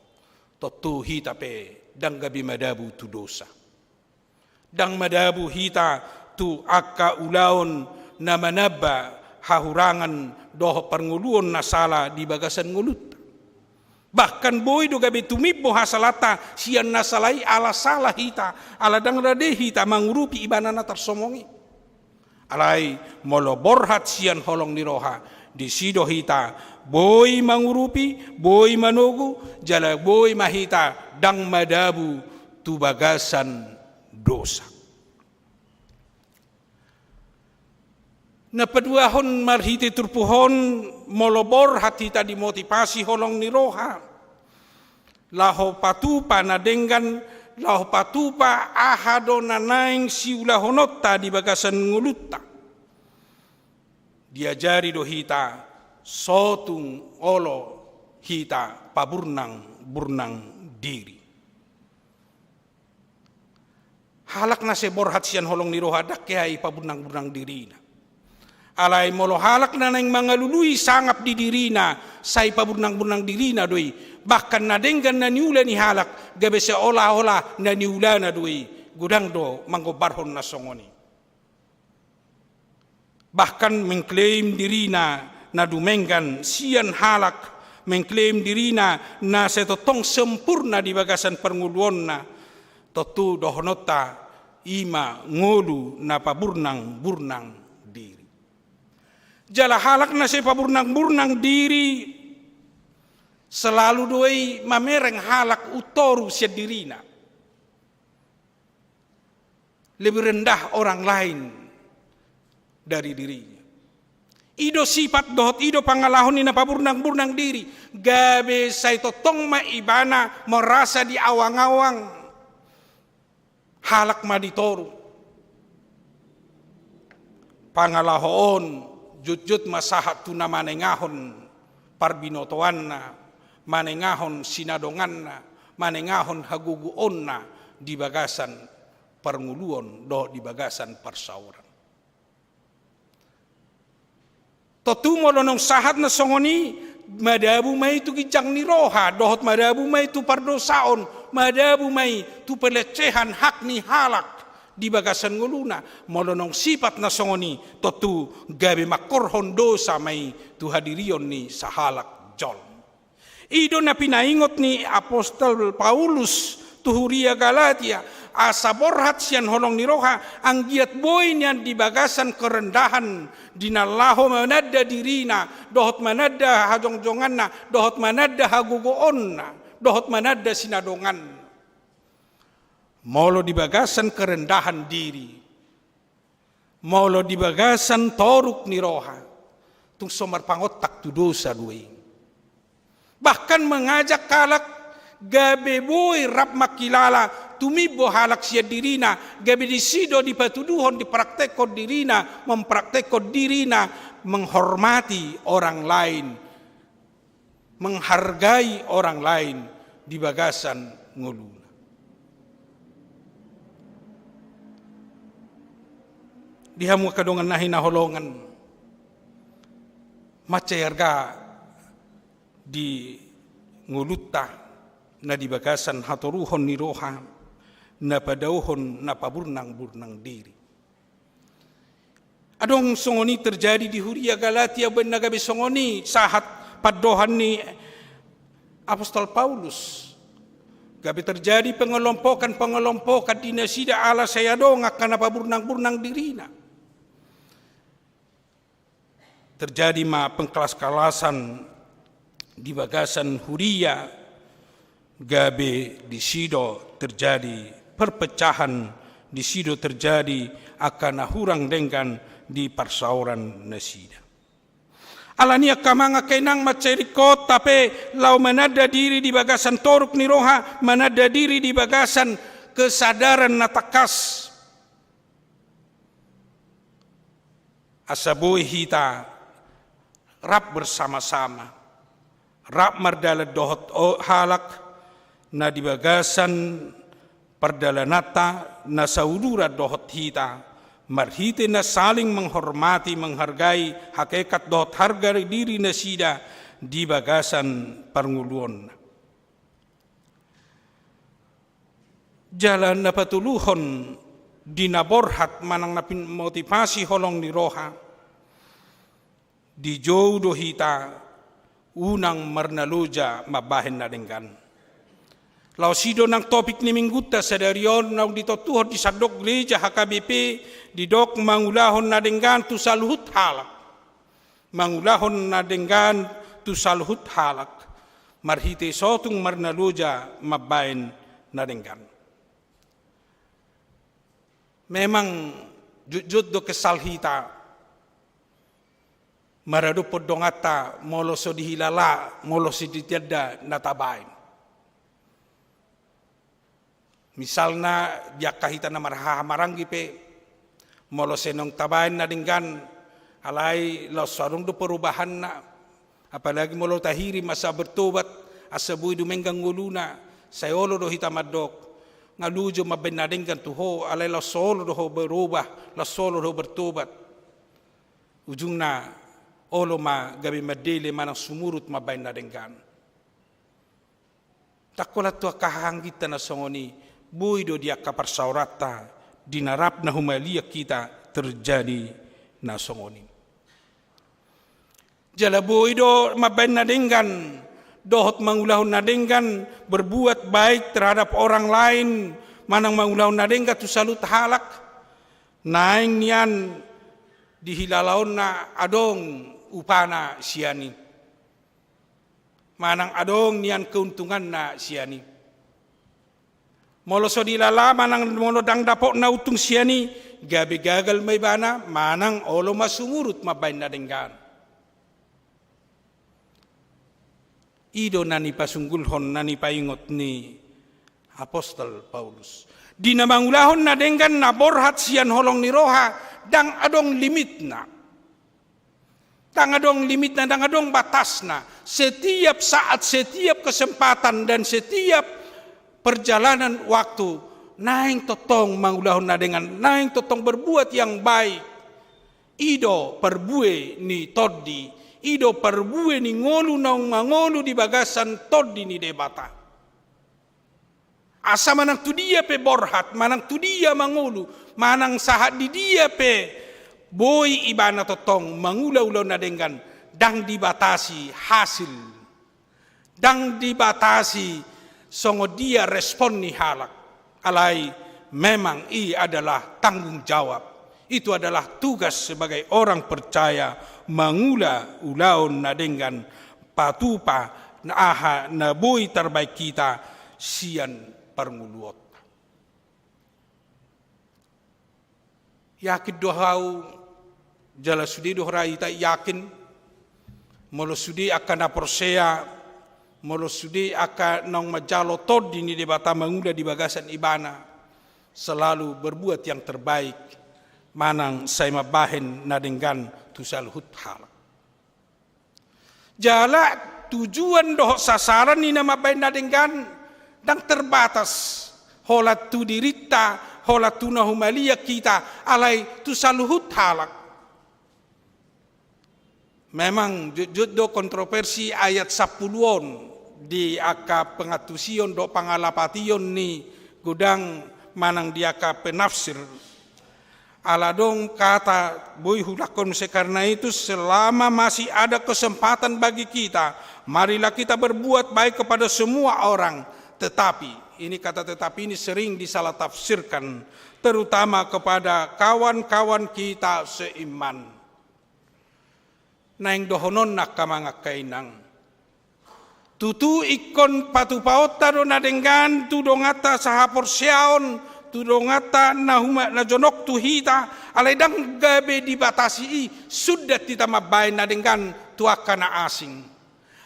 tontu hita pe ndang gabe madabu tu dosa. Ndang madabu hita tu angka ulaon na manamba hahurangan dohot parngoluon na sala di bagasan ngolunta. Bahkan boi do gabe tumimbo hasalanta sian na sala i, ala sala hita, ala ndang rade hita mangurupi ibana na tarsomong i. Alai molo borhat sian holong ni roha, disi do hita boi mangurupi, boi manogu, jala boi ma hita ndang madabu tu bagasan dosa. Na paduahon marhite turpuk on, molo borhat hita dimotivasi holong ni roha laho patupa na denggan, laho patupa aha do na naeng siulahononta di bagasan ngolunta. Diajari do hita sotung olo hita paburnangburnang diri. Halak na sai borhat sian holong ni roha ndang hea i paburnangburnang dirina. Alai molo halak na naeng mangalului sangap di dirina, sai paburnangburnang dirina do i. Bahkan na denggan na niula ni halak gabe seolah-olah na niulana do i. Godang do manggombarhon na songon i. Bahkan mengklaim dirina na dumenggan sian halak, mengklaim dirina na sai tongtong sempurna di bagasan parngoluonna, tontu dohononta i ma ngolu na paburnangburnang diri. Jala halak na sai paburnang-burnang diri, selalu do i mamereng halak untoru sian dirina. Lebih rendah orang lain dari dirinya. I do sipat dohot i do pangalaho ni na paburnang-burnang diri, gabe sai tongtong ma ibana merasa diawang-awang. Halak ma ditoru. Pangalaho on jotjot ma sahat tu na manengahon parbinotoanna, manengahon sinadonganna, manengahon hagogoonna di bagasan parngoluon dohot di bagasan parsaoran. Tontu molo naung sahat na songon i, madabu ma i tu ginjang ni roha, dohot madabu ma i tu pardosaon, madabu ma i tu pelecehan hak ni halak di bagasan ngoluna. Molo naung sipat na songon i, tontu gabe mangkorhon dosa ma i tu hadirion ni sahalak jolma. I do na pinaingot ni apostel Paulus tu huria Galatia, asa borhat sian holong ni roha, anggiat boi nian di bagasan kerendahan, di na laho mananda dirina, dohot mananda hajongjonganna, dohot mananda hagogoonna, dohot mananda sinadonganna. Molo di bagasan kerendahan diri, molo di bagasan toruk ni roha, tung so marpangontak tu dosa do i. Bahkan mangajak halak gabe boi rap mangkilala, tumimbo halak sian dirina, gabe disi do dipatuduhon, dipraktekhon dirina, mempraktekhon dirina, menghormati orang lain, menghargai orang lain di bagasan ngoluna. Di hamu angka dongan na hinaholongan, mansai arga di ngolunta na di bagasan hatoruhon ni roha, na padaohon na paburnang-burnang diri. Adong songon i terjadi di huria Galatia, baen na gabe songon i sahat pandohan ni apostel Paulus. Gabe terjadi pengelompokan-pengelompokan di nasida ala sai adong angka na paburnang-burnang dirina. Terjadi ma pengkelas-kelasan di bagasan huria, gabe disi do terjadi perpecahan, disi do terjadi angka na hurang denggan di parsaoran nasida. Alani i angka amang angka inang, mansai ringkot hape laho mananda diri di bagasan toruk ni roha, mananda diri di bagasan kesadaran na tangkas. Asa boi hita rap bersama-sama, rap mardalan dohot o-, halak na di bagasan pardalananta na sauduran dohot hita, marhite na saling menghormati, menghargai hakikat dohot harga diri nasida di bagasan parngoluonna. Jala na patoluhon, di na borhat manang na pin-, motivasi holong ni roha, dijou do hita unang marnaloja mambahen na denggan. Laos i do nang topik ni minggunta sadari on naung ditontuhon di sandok gereja H K B P, didok mangulahon na denggan tu saluhut halak. Mangulahon na denggan tu saluhut halak, marhite sotung marnaloja mambahen na denggan. Memang jotjot do kesal hita maradophon donganta molo so dihilala, molo so ditanda na tabahen. Misalna, di angka hita na marhahamaranggi pe, molo sai naung tabahen na denggan, alai laos so adong do perubahanna, apalagi molo tahirim asa bertobat, asa boi dumenggan ngoluna, sai olo do hita mandok, nga loja mambahen na denggan tu ho, alai laos so olo do ho berubah, laos so olo do ho bertobat. Ujungna, olo ma gabe mandele manang sumurut mambahen na denggan. Ndang holan tu angka hahaangginta na songon i, boi do di angka parsaoranta, di na rap na humaliang hita terjadi na songon i. Jala boi do mambahen na denggan, dohot mangulahon na denggan, berbuat baik terhadap orang lain, manang mangulahon na denggan tu saluhut halak, naeng nian dihilalaonna adong upana sian i, manang adong nian keuntunganna sian i. Molo so dilala manang molo ndang dapotna untung sian i, gabe gagal ma ibana, manang olo ma sumurut mambahen na denggan. I do na nipasunggulhon, na nipaingot ni apostel Paulus. Di na mangulahon na denggan na borhat sian holong ni roha, ndang adong limitna. Ndang adong limitna, ndang adong batasna. Setiap saat, setiap kesempatan, dan setiap perjalanan waktu, naeng tongtong mangulahon na denggan, naeng tongtong berbuat yang baik. I do parbue ni tondi, i do parbue ni ngolu naung mangolu di bagasan tondi ni Debata. Asa manang tu dia pe borhat, manang tu dia mangolu, manang sahat di dia pe boi ibana tongtong mangula ulaon na denggan, ndang dibatasi hasil. Ndang dibatasi songon dia respon ni halak. Alai memang i adalah tanggung jawab. Itu adalah tugas sebagai orang percaya, mangula ulaon na denggan, patupa na aha na boi tarbaen hita sian parngoluonta. Yakin do ahu, jala sude do hita yakin, molo sude angka na porsea, molo sude angka naung manjalo tondi ni Debata mangula di bagasan ibana, selalu berbuat yang terbaik, manang sai mambahen na denggan tu saluhut halak. Jala tujuan dohot sasaran ni na mambahen na denggan ndang terbatas, holan tu dirinta, holan tu na humaliang hita, alai tu saluhut halak. Memang jotjot do kontroversi ayat sampulu on di angka pangantusion dohot pangalapation ni godang manang di angka penafsir. Ala adong kata boi huulakhon muse, karena itu selama masih ada kesempatan bagi kita, marilah kita berbuat baik kepada semua orang. Tetapi, ini kata tetapi ini sering disalah tafsirkan, terutama kepada kawan-kawan kita seiman. Naeng dohononna angka amang angka inang. Tutu ingkon patupaonta do na denggan tu donganta sahaporseaon, tu donganta na huma-, na jonok tu hita, alai ndang gabe dibatasi i, sundat hita mambahen na denggan tu angka na asing.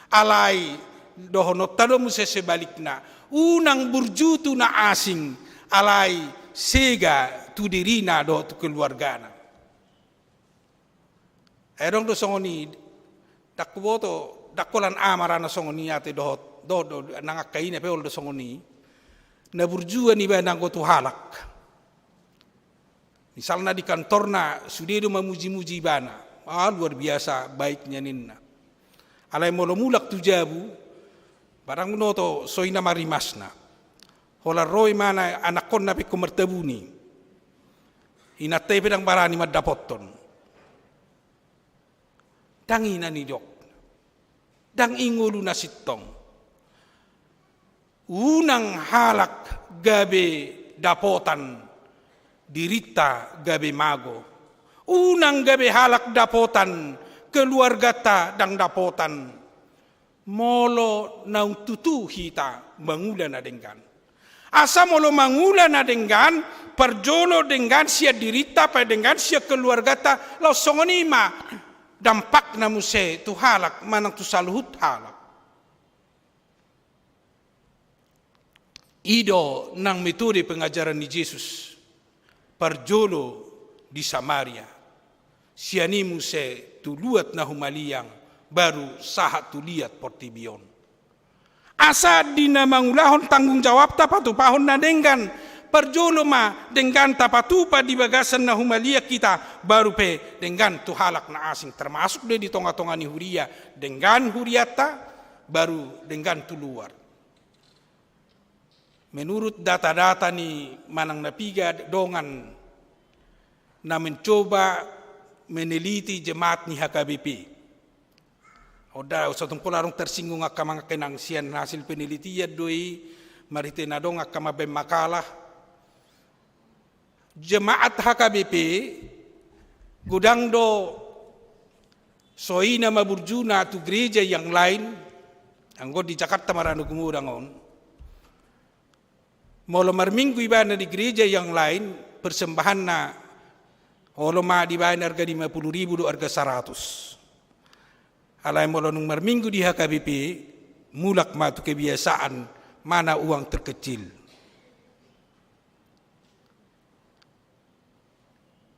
Alai dohononta do muse sebalikna, unang burju tu na asing, alai sega tu dirina dohot tu keluargana. Ai adong do songon i, ndang huboto, ndang holan amang do na songon i ate dohot, dohot do nang angka ina pe olo do songon i. Na burju ibana anggo tu halak. Misalna di kantorna, sude do mamuji-muji ibana. Ah, luar biasa baiknya ninna. Alai molo mulak tu jabu, barang binoto so i na marimasna. Holan ro ibana anakkonna pe ingkon martabuni. Inanta i pe ndang barani mandapothon. Ndang i na nidok. Ndang i ngolu na sintong. Unang halak gabe dapotan, dirinta gabe mago. Unang gabe halak dapotan, keluarganta ndang dapotan. Molo naung tutu hita mangula na denggan. Asa molo mangula na denggan, parjolo denggan sian dirinta, pe denggan sian keluarganta, laos songon i ma dampakna muse tu halak, manang tu saluhut halak. I do nang metode pengajaran ni Jesus, parjolo di Samaria, sian i muse tu luat na humaliang, baru sahat tu liat portibi on. Asa di na mangulahon tanggung jawabta patupahon na denggan, parjolo ma dengganta patupa di bagasan na humaliang hita, baru pe denggan tu halak na asing, termasuk do di tonga-tonga ni huria, denggan hurianta, baru denggan tu luar. Menurut data-data ni manang na piga dongan na mencoba meneliti jemaat ni H K B P. Oda, so tung pola adong tersinggung angka amang angka inang, sian hasil penelitian do i, marhite na adong angka mambaen makalah. Jemaat H K B P, Godang do so i nama burjuna tu gereja yang lain, anggo di Jakarta Marano Gumodang on. Molo marminggu ibana di gereja yang lain, persembahanna olo ma dibaen arga lima puluh ribu do arga saratus. Alai molo nunga marminggu di H K B P, mulak ma tu kebiasaan mana uang terkecil.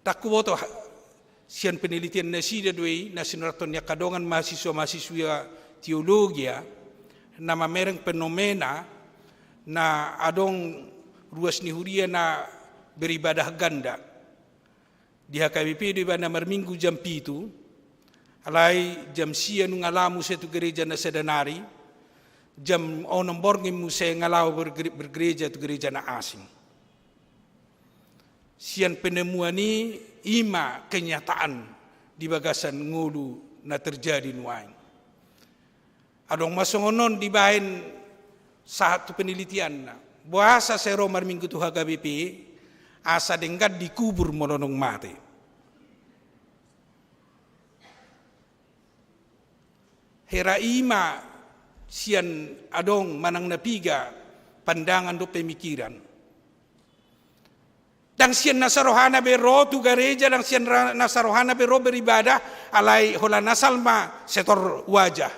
Ndang huboto sian penelitian nasida do i, na sinurathon ni angka dongan mahasiswa-mahasiswa teologia, na mamereng fenomena na adong ruas ni huria na beribadah ganda. Di H K B P do ibana marminggu jam pitu, alai jam sia nunga lao muse tu gereja na sada nari, jam onom borngin muse nga lao bergere-, bergereja tu gereja na asing. Sian penemuan i, i ma kenyataan di bagasan ngolu na terjadi nuaeng. Adong ma songon on dibaen sahat tu penelitianna. Boasa sai ro marminggu tu H K B P, asa denggan dikubur molo nunga mate. Hera i ma sian adong manang na piga pandangan dohot pemikiran. Ndang sian nasa rohana be ro tu gareja, ndang sian ra-, nasa rohana be ro beribadah, alai holan asal ma setor wajah.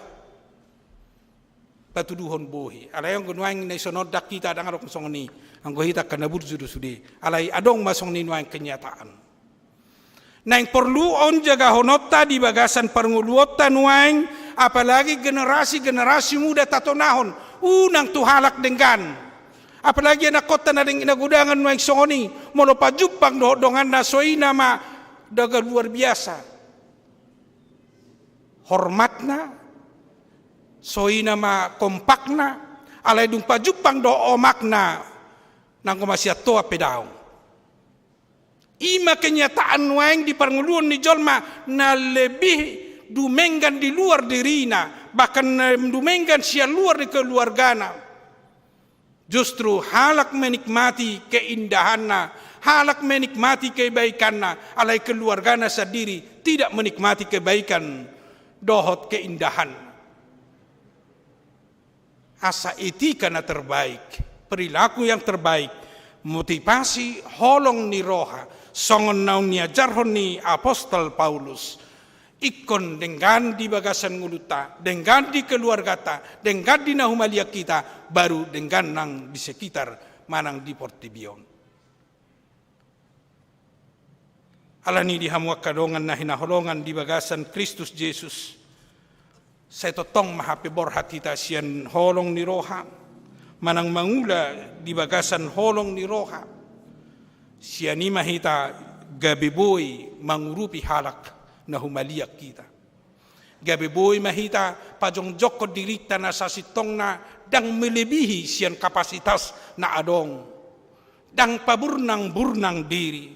Patuduhon bohi. Alai anggo nuaeng na i songon on ndang hita, ndang adong songon i. Anggo hita angka na burju do sude. Alai adong ma songon i nuaeng kenyataan. Naeng porlu on jagahononta di bagasan parngoluonta nuaeng, apalagi generasi-generasi muda tatonahon, unang tu halak denggan. Apalagi anakkonta na deng-, na godangan nuaeng songon i, molo pajumpang dohot donganna so i nama denggan luar biasa hormatna, so i nama kompakna, alai dung pajumpang dohot omakna, nanggo masiatoan pe daong. I ma kenyataan nuaeng di parngoluon ni jolma na lebih dumenggan di luar dirina, bahkan na dumenggan sian luar ni keluargana. Justru halak menikmati keindahanna, halak menikmati kebaikanna, alai keluargana sandiri tidak menikmati kebaikan dohot keindahan. Asa etika na terbaik, perilaku yang terbaik, motivasi holong ni roha, songon naung niajarhon ni Apostel Paulus. Ingkon denggan di bagasan ngolunta, denggan di keluargata, denggan di na humaliang hita, baru denggan nang di sekitar manang di portibi on. Alani i di hamu angka dongan na hinaholongan di bagasan Kristus Jesus, sai tongtong ma hape borhat hita sian holong ni roha, manang mangula di bagasan holong ni roha. Sian i ma hita gabe boi mangurupi halak na humaliang hita. Gabe boi ma hita pajongjongkon dirinta na sasintongna, ndang melebihi sian kapasitas na adong. Ndang paburnang-burnang diri.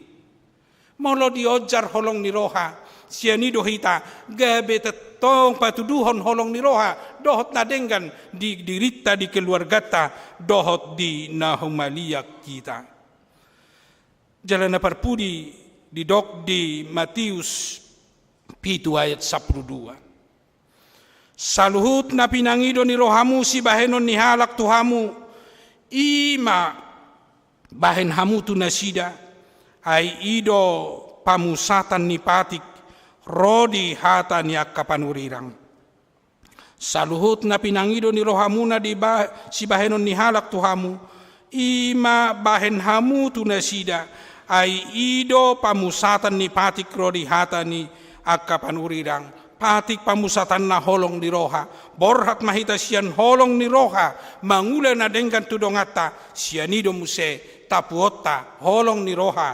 Molo dionjar holong ni roha, sian i do hita gabe tongtong patuduhon holong ni roha dohot na denggan di dirinta, di keluargata dohot di na humaliang hita. Jala na parpudi didok di Matius pitu ayat sampulu dua. Saluhut na pinangido ni rohamu sibahenon ni halak tu hamu, i ma bahen hamu tu nasida, ai i do pamusatan ni patik ro di hata ni angka panurirang. Saluhut na pinangido ni rohamuna di ba-, sibahenon ni halak tu hamu, i ma bahen hamu tu nasida, ai i do pamusatan ni patik ro di hata ni angka panurirang, patik pamusatanna holong ni roha, borhat ma hita sian holong ni roha, mangula na denggan tu donganta, sian i do muse tapuonta holong ni roha,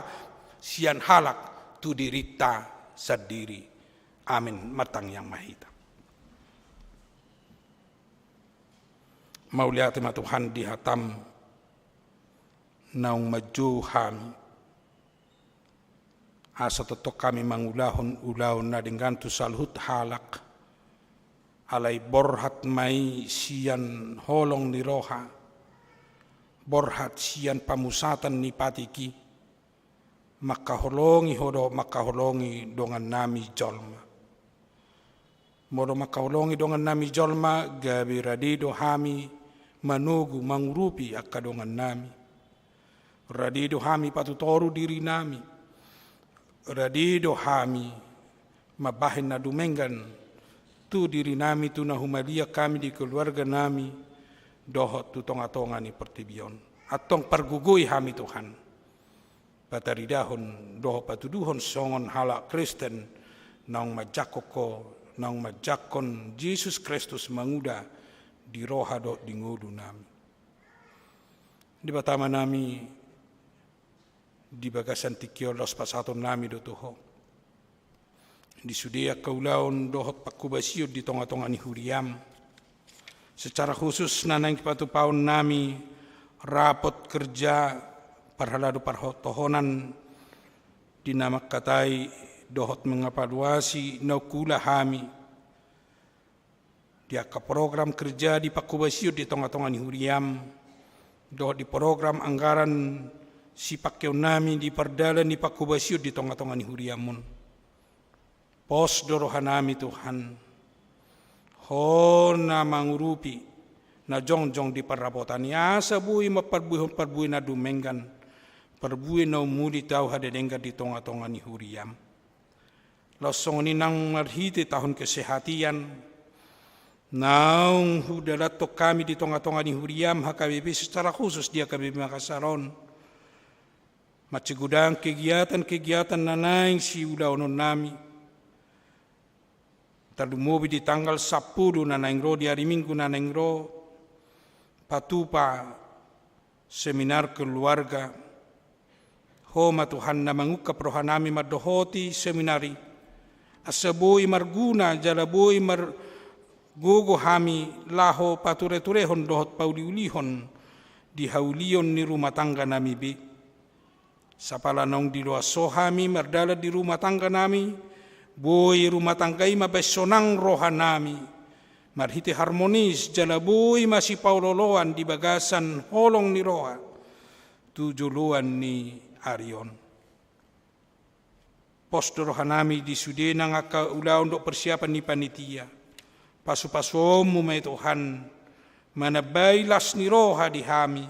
sian halak tu dirinta sandiri. Amin. Martangiang ma hita. Mauliate ma Tuhan di hatam, naung manjou hami. Asa tongtong hami mangulahon ulaon na denggan tu saluhut halak, alai borhat ma i sian holong ni roha, borhat sian pamusatan ni patik i, Mangkaholongi Ho dohot mangkaholongi dongannami jolma. Molo mangkaholongi dongannami jolma, gabe rade do hami manogu mangurupi angka dongannami. Rade do hami patutoru dirinami. Rade do hami mambahen na dumenggan tu dirinami, tu na humaliang hami di keluarganami dohot tu tongatonga ni portibi on. Antong pargogoi hami, Tuhan, pataridahon dohot patuduhon songon halak Kristen naung manjangkon Ho, naung manjangkon Jesus Kristus mangula di roha dohot di ngolunami. Debata Amanami, di bagasan tingki on laos pasahatonnami do tu Ho di sude angka ulaon dohot pangkobasion di tongatonga ni huriam. Secara khusus na naeng patupaonnami rapot kerja parhalado partohonan di na mangkatai dohot mengevaluasi na ungkula hami di angka program kerja di pangkobasion di tongatonga ni huriam, dohot di program anggaran sipangkeonnami di pardalan di pangkobasion di tongatonga ni huriam on. Pos do rohanami, Tuhan, Ho na mangurupi na jongjong di parrapotan i, asa boi ma parbuehon parbue na dumenggan, parbue na umuli tu ahu hata denggan di tongatonga ni huriam. Laos songon i nang marhite tahun kesehatian naung hudalanhon hami di tongatonga ni huriam H K B P, secara khusus di H K B P Makassar on, mansai godang kegiatan-kegiatan na naeng siulaononnami. Tarlumobi di tanggal sampulu na naeng ro, di ari Minggu na naeng ro, patupa seminar keluarga. Ho ma, Tuhan, na mangungkap rohanami mandohoti seminar i, asa boi marguna jala boi margogo hami laho patureturehon dohot pauliulihon di haulion ni rumah tangganami be. Sapala naung diloas Ho hami mardalan di rumah tangganami, boi rumah tangga i mambahen sonang rohanami marhite harmonis, jala boi masipaolooloan di bagasan holong ni roha tu joloan ni ari on. Pos do rohanami di sude nang angka ulaon dohot persiapan ni panitia. Pasupasuonmu ma i, Tuhan, manambai las ni roha di hami,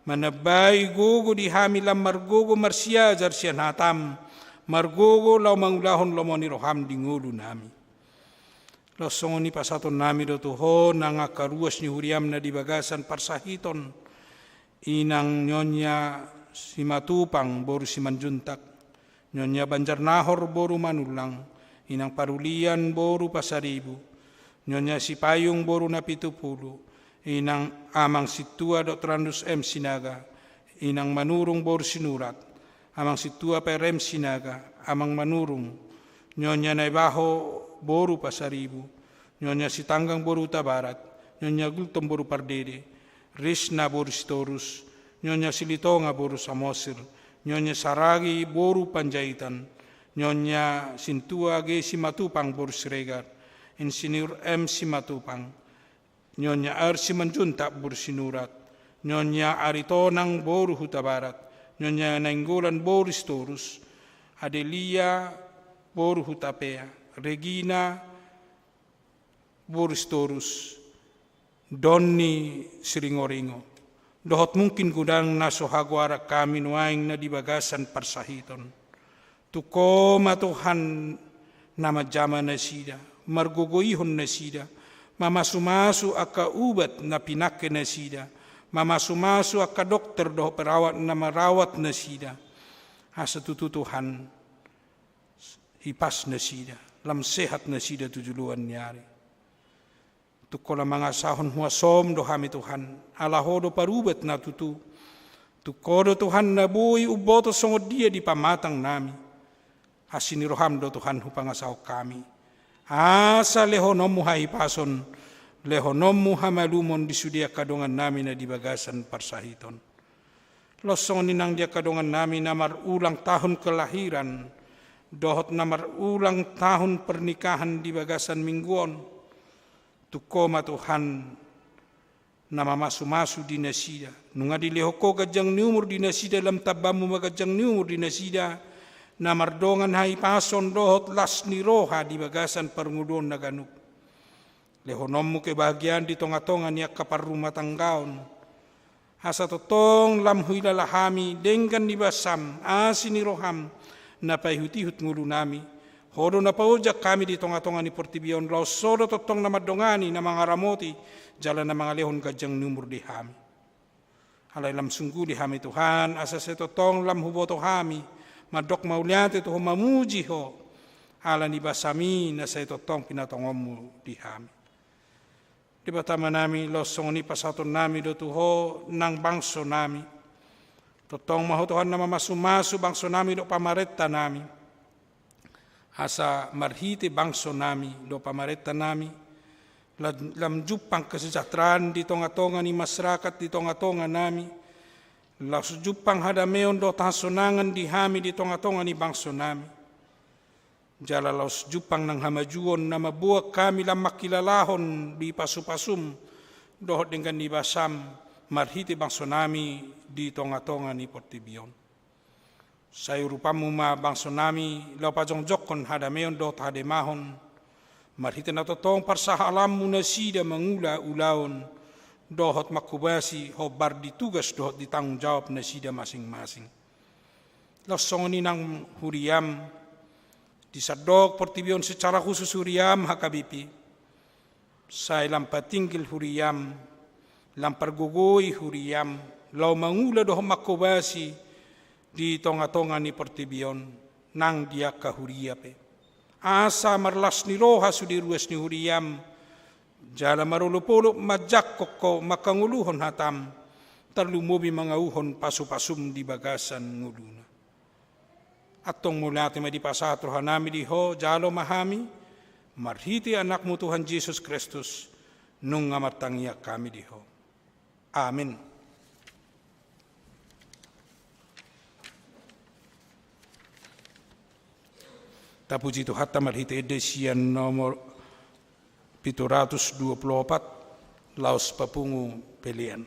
manambai gogo di hami lam margogo marsiajar sian hatam, margogo laho mangulahon lomo ni roham di ngolunami. Laos songon i pasahatonnami do tu Ho nang angka ruas ni huriam na di bagasan parsahiton, inang Nyonya Simatupang boru Simanjuntak, Nyonya Banjarnahor boru Manullang, inang Parulian boru Pasaribu, Nyonya Sipayung boru Napitupulu, inang Amang Sintua Doktorandus M Sinaga, inang Manurung boru Sinurat, Amang Sintua P R M Sinaga, Amang Manurung, Nyonya Naibaho boru Pasaribu, Nyonya Sitanggang boru Hutabarat, Nyonya Gultom boru Pardede, Risna boru Sitorus, Nyonya Silitonga boru Samosir, Nyonya Saragi boru Panjaitan, Nyonya Sintua G Simatupang boru Siregar, Insinyur M Simatupang, Nyonya R Simanjuntak boru Sinurat, Nyonya Aritonang boru Hutabarat, Nyonya Nainggolan boru Sitorus, Adelia boru Hutapea, Regina boru Sitorus, Donni Siringoringo, dohot mungkin godang na so hagoaran hami nuaeng na di bagasan parsahiton. Tung Ho ma, Tuhan, na manjama nasida, margogoihon nasida, mamasumasu angka ubat na pinangke nasida, mamasumasu angka dokter dohot perawat na marawat nasida. Asa tutu, Tuhan, hipas nasida, lam sehat nasida tu joloan ni ari. Tung Ho na mangasahon huasom do hami, Tuhan, ala Ho do parubat na tutu. Tung Ho do, Tuhan, na boi umboto songon dia di pamatangnami. Asi ni roham do, Tuhan, hupangasahon hami, asa lehononmu hahipason, lehononmu hamalumon di sude angka dongannami na di bagasan parsahiton. Laos songon i nang di angka dongannami na marulang tahun kelahiran dohot na marulang tahun pernikahan di bagasan minggu on. Tung Ho ma, Tuhan, na mamasumasu di nasida. Nunga dilehon Ho ganjang ni umur di nasida, lam tambammu ma ganjang ni umur di nasida, na mardongan hahipason dohot las ni roha di bagasan parngoluon na ganup. Lehononmu kebahagiaan di tonga-tonga ni angka parrumatanggaon, asa tongtong lam huhilala hami denggan ni basam, asi ni roham, na paihut-ihut ngolunami. Ho do na paojak hami di tonga-tonga ni portibi on, laos ho do tongtong na mandongani, na mangaramoti, jala na mangalehon ganjang ni umur di hami. Alai lam sungguli hami Tuhan, asa sai tongtong lam huboto hami mandok mauliate tu Ho, mamuji Ho, ala ni basami na sai tongtong pinatongonmu di hami. Debata Amanami, laos songon i pasahatonnami do tu Ho nang bangsonami. Tongtong ma Ho Tuhan na mamasu-masu bangsonami dohot pamarentanami, asa marhite bangsonami dohot pamarentanami, la-, lam jumpang kesejahteraan di tonga-tonga ni masyarakat, di tonga-tonganami, laos jumpang hadameon dohot hasonangan di hami di tonga-tonga ni bangsonami. Jala laos jumpang nang hamajuon na mamboan hami lam mangkilalahon di pasu-pasum dohot denggan ni basam marhite bangsonami di tonga-tonga ni portibi on. Sai urupanmu ma bangsonami laho pajongjongkon hadameon dohot hademahon, marhite na tongtong parsahalanmu nasida mangula ulaon dohot manghobasi hombar di tugas dohot di tanggung jawab nasida masing-masing. Laos songon i nang huriam, di sandok portibi on secara khusus huriam H K B P, sai lam patinggil huriam, lam pargogoi huriam, laho mangula dohot manghobasi di tonga-tonga ni portibi on, nang di angka huria pe. Asa marlas ni roha sude ruas ni huriam, jala marolop-olop manjangkon Ho, manghangoluhon hatam, tarlumobi mangauhon pasu-pasum di bagasan ngoluna. Antong mauliate ma dipasahat rohanami di Ho, jalo ma hami, marhite Anakmu Tuhan Jesus Kristus, nunga martangiang hami di Ho. Amin. Tapuji Tuhanta marhite ende sian nomor pitu ratus dua pulu opat, laos papungu pelean.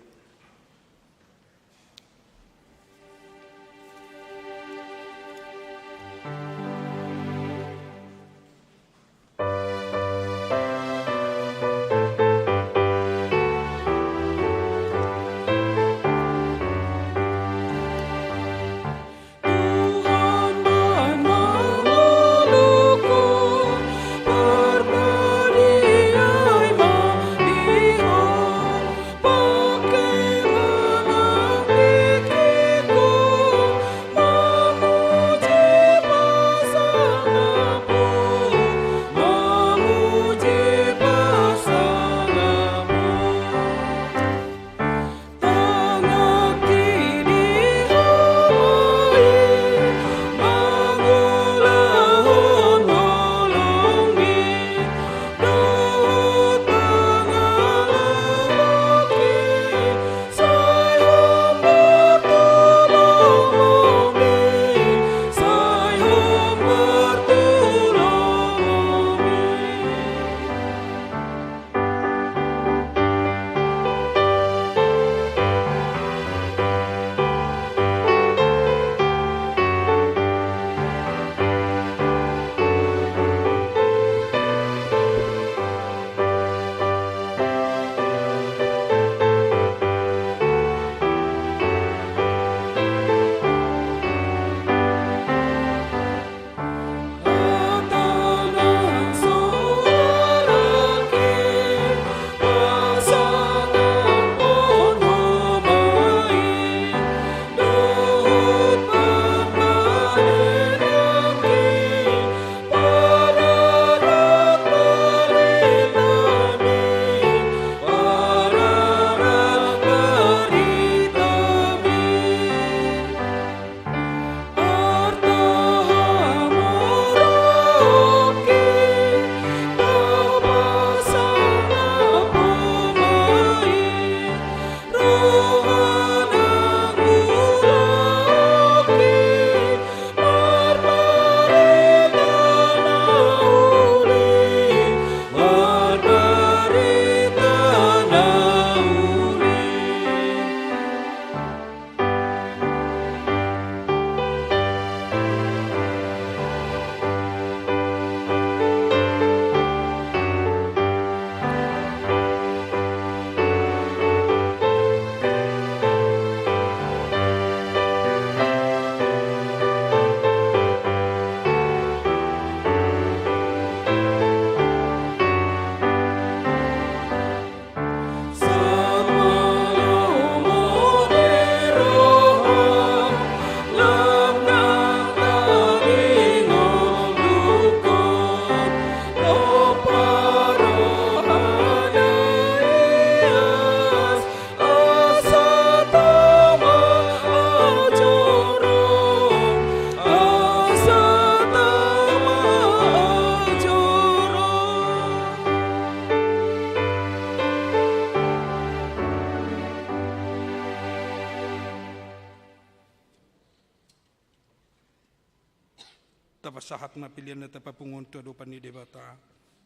Pasahat ma pelean na tapapungu on tu adopan ni Debata.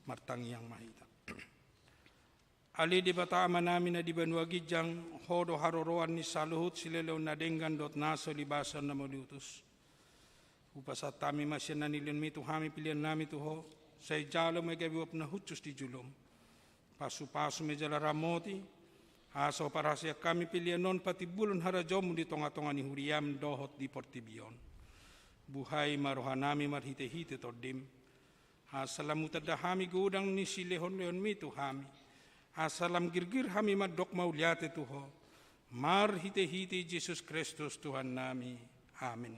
Martangiang ma hita. Ale Debata Amanami na di banua ginjang, Ho do haroroan ni saluhut silehon na denggan dohot nasa ulibasan na mauliutus. Hupasahat hami ma sian na nilehonMi tu hami peleannami tu Ho, sai jalo ma gabe uap na hushus di jolom. Pasupasu ma i jala ramoti, asa huparhaseang hami pelean on patimbulhon harajaonMu di tongatonga ni huriaM dohot di portibi on. Buhai ma rohanami marhitehite TondiM, asa lam hutanda hami godang ni silehonlehonMi tu hami, asa lam girgir hami mandok mauliate tu Ho, marhitehite Jesus Kristus Tuhannami. Amen.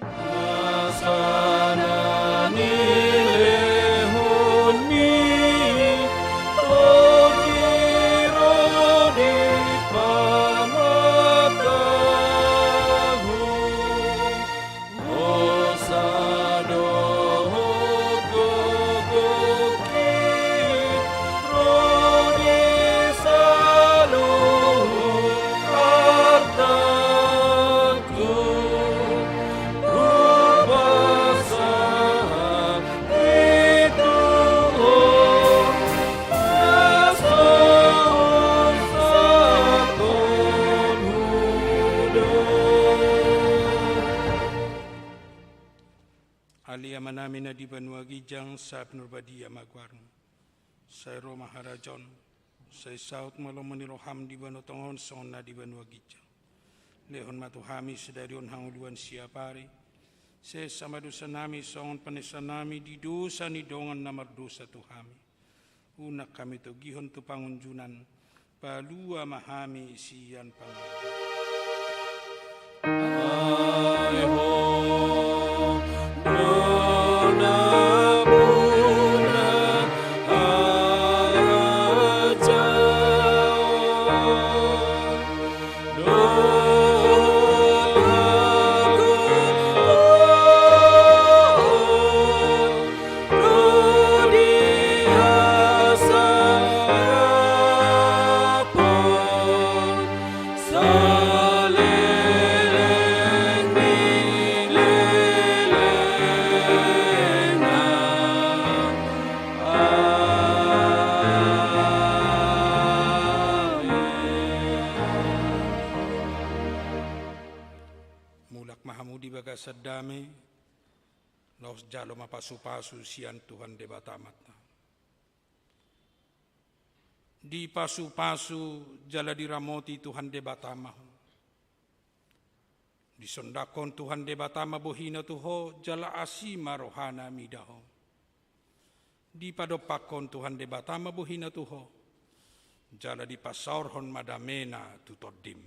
Asa na nilehonMi Tondi ro di pamatangku, Hosa dohot gogongki ro di saluhut artangku. Hupasahat i tu Ho, na so husahahonku do. Ale Amanami na di banua ginjang, sai pinarbadia ma goarMu. Sai ro ma harajaonMu. Sai saut ma lomo ni rohaM di banua tonga on songon na di banua ginjang. Lehon ma tu hami sadari on hangoluan siapari. Sesa ma dosanami songon panesanami di dosa ni dongan na mardosa tu hami. Unang hami togihon tu pangunjunan, palua ma hami sian pangago. Ai Ho do nampuna harajaon dohot hagogoon ro di hasangapon saleleng ni lelengna. Amen. Mulak ma hamu di bagasan dame, laos jalo ma pasupasu sian Tuhan Debata Amanta. Dipasupasu jala diramoti Tuhan Debata ma ho. Disondangkon Tuhan Debata ma bohiNa tu ho, jala asi ma rohaNa mida ho. Dipadompakkon Tuhan Debata ma bohiNa tu ho, jala dipasaorhon ma dameNa tu tondim.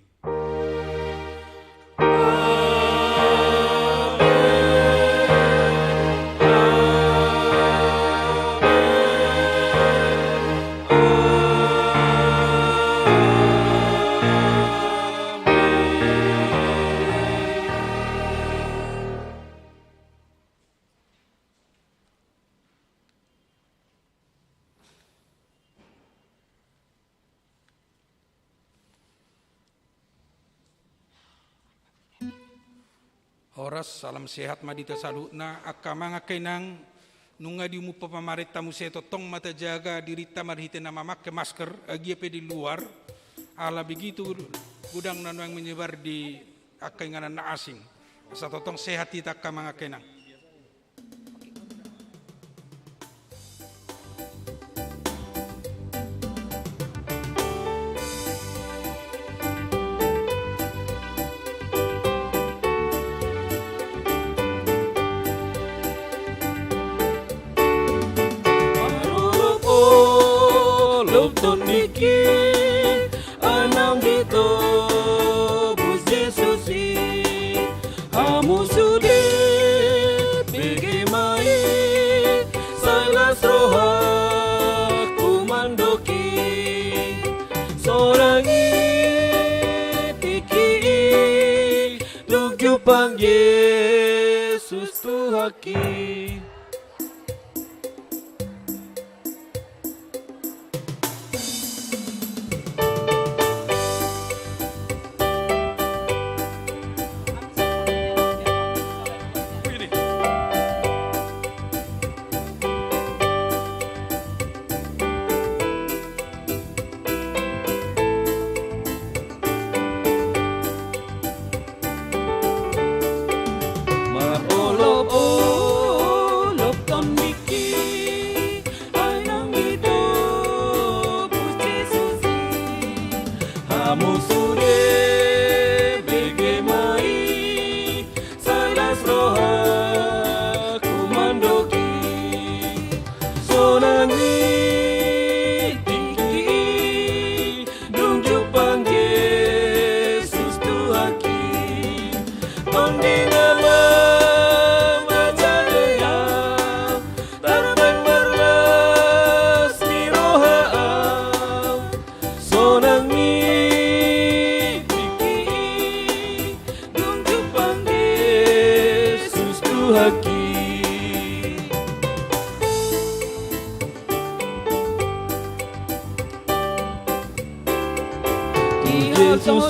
Horas, salam sehat ma di hita saluhutna, angka amang, angka inang. Nunga diumumpa pamarenta muse tongtong ma tajaga dirinta marhite na mamake masker, agia pe di luar, ala begitu godang na nuaeng menyebar di angka inganan na asing. Asa tongtong sehat hita, angka amang, angka inang. Olo, olo, tondingki, annon ditobus Jesus i, hamu sude bege ma i, sai las rohangku mandok i, sonang i tingki i, dung jumpang Jesus Tuhanki. Amu sude bege ma i, sai las rohaku mandoki. Sonang i tingki i, dung jumpang Jesus Tuhanki. Tondi na mamajale au, tarbat marlas ni roha au. Sonang i tingki i, dung jumpang Jesus Tuhanki. Tu Jesus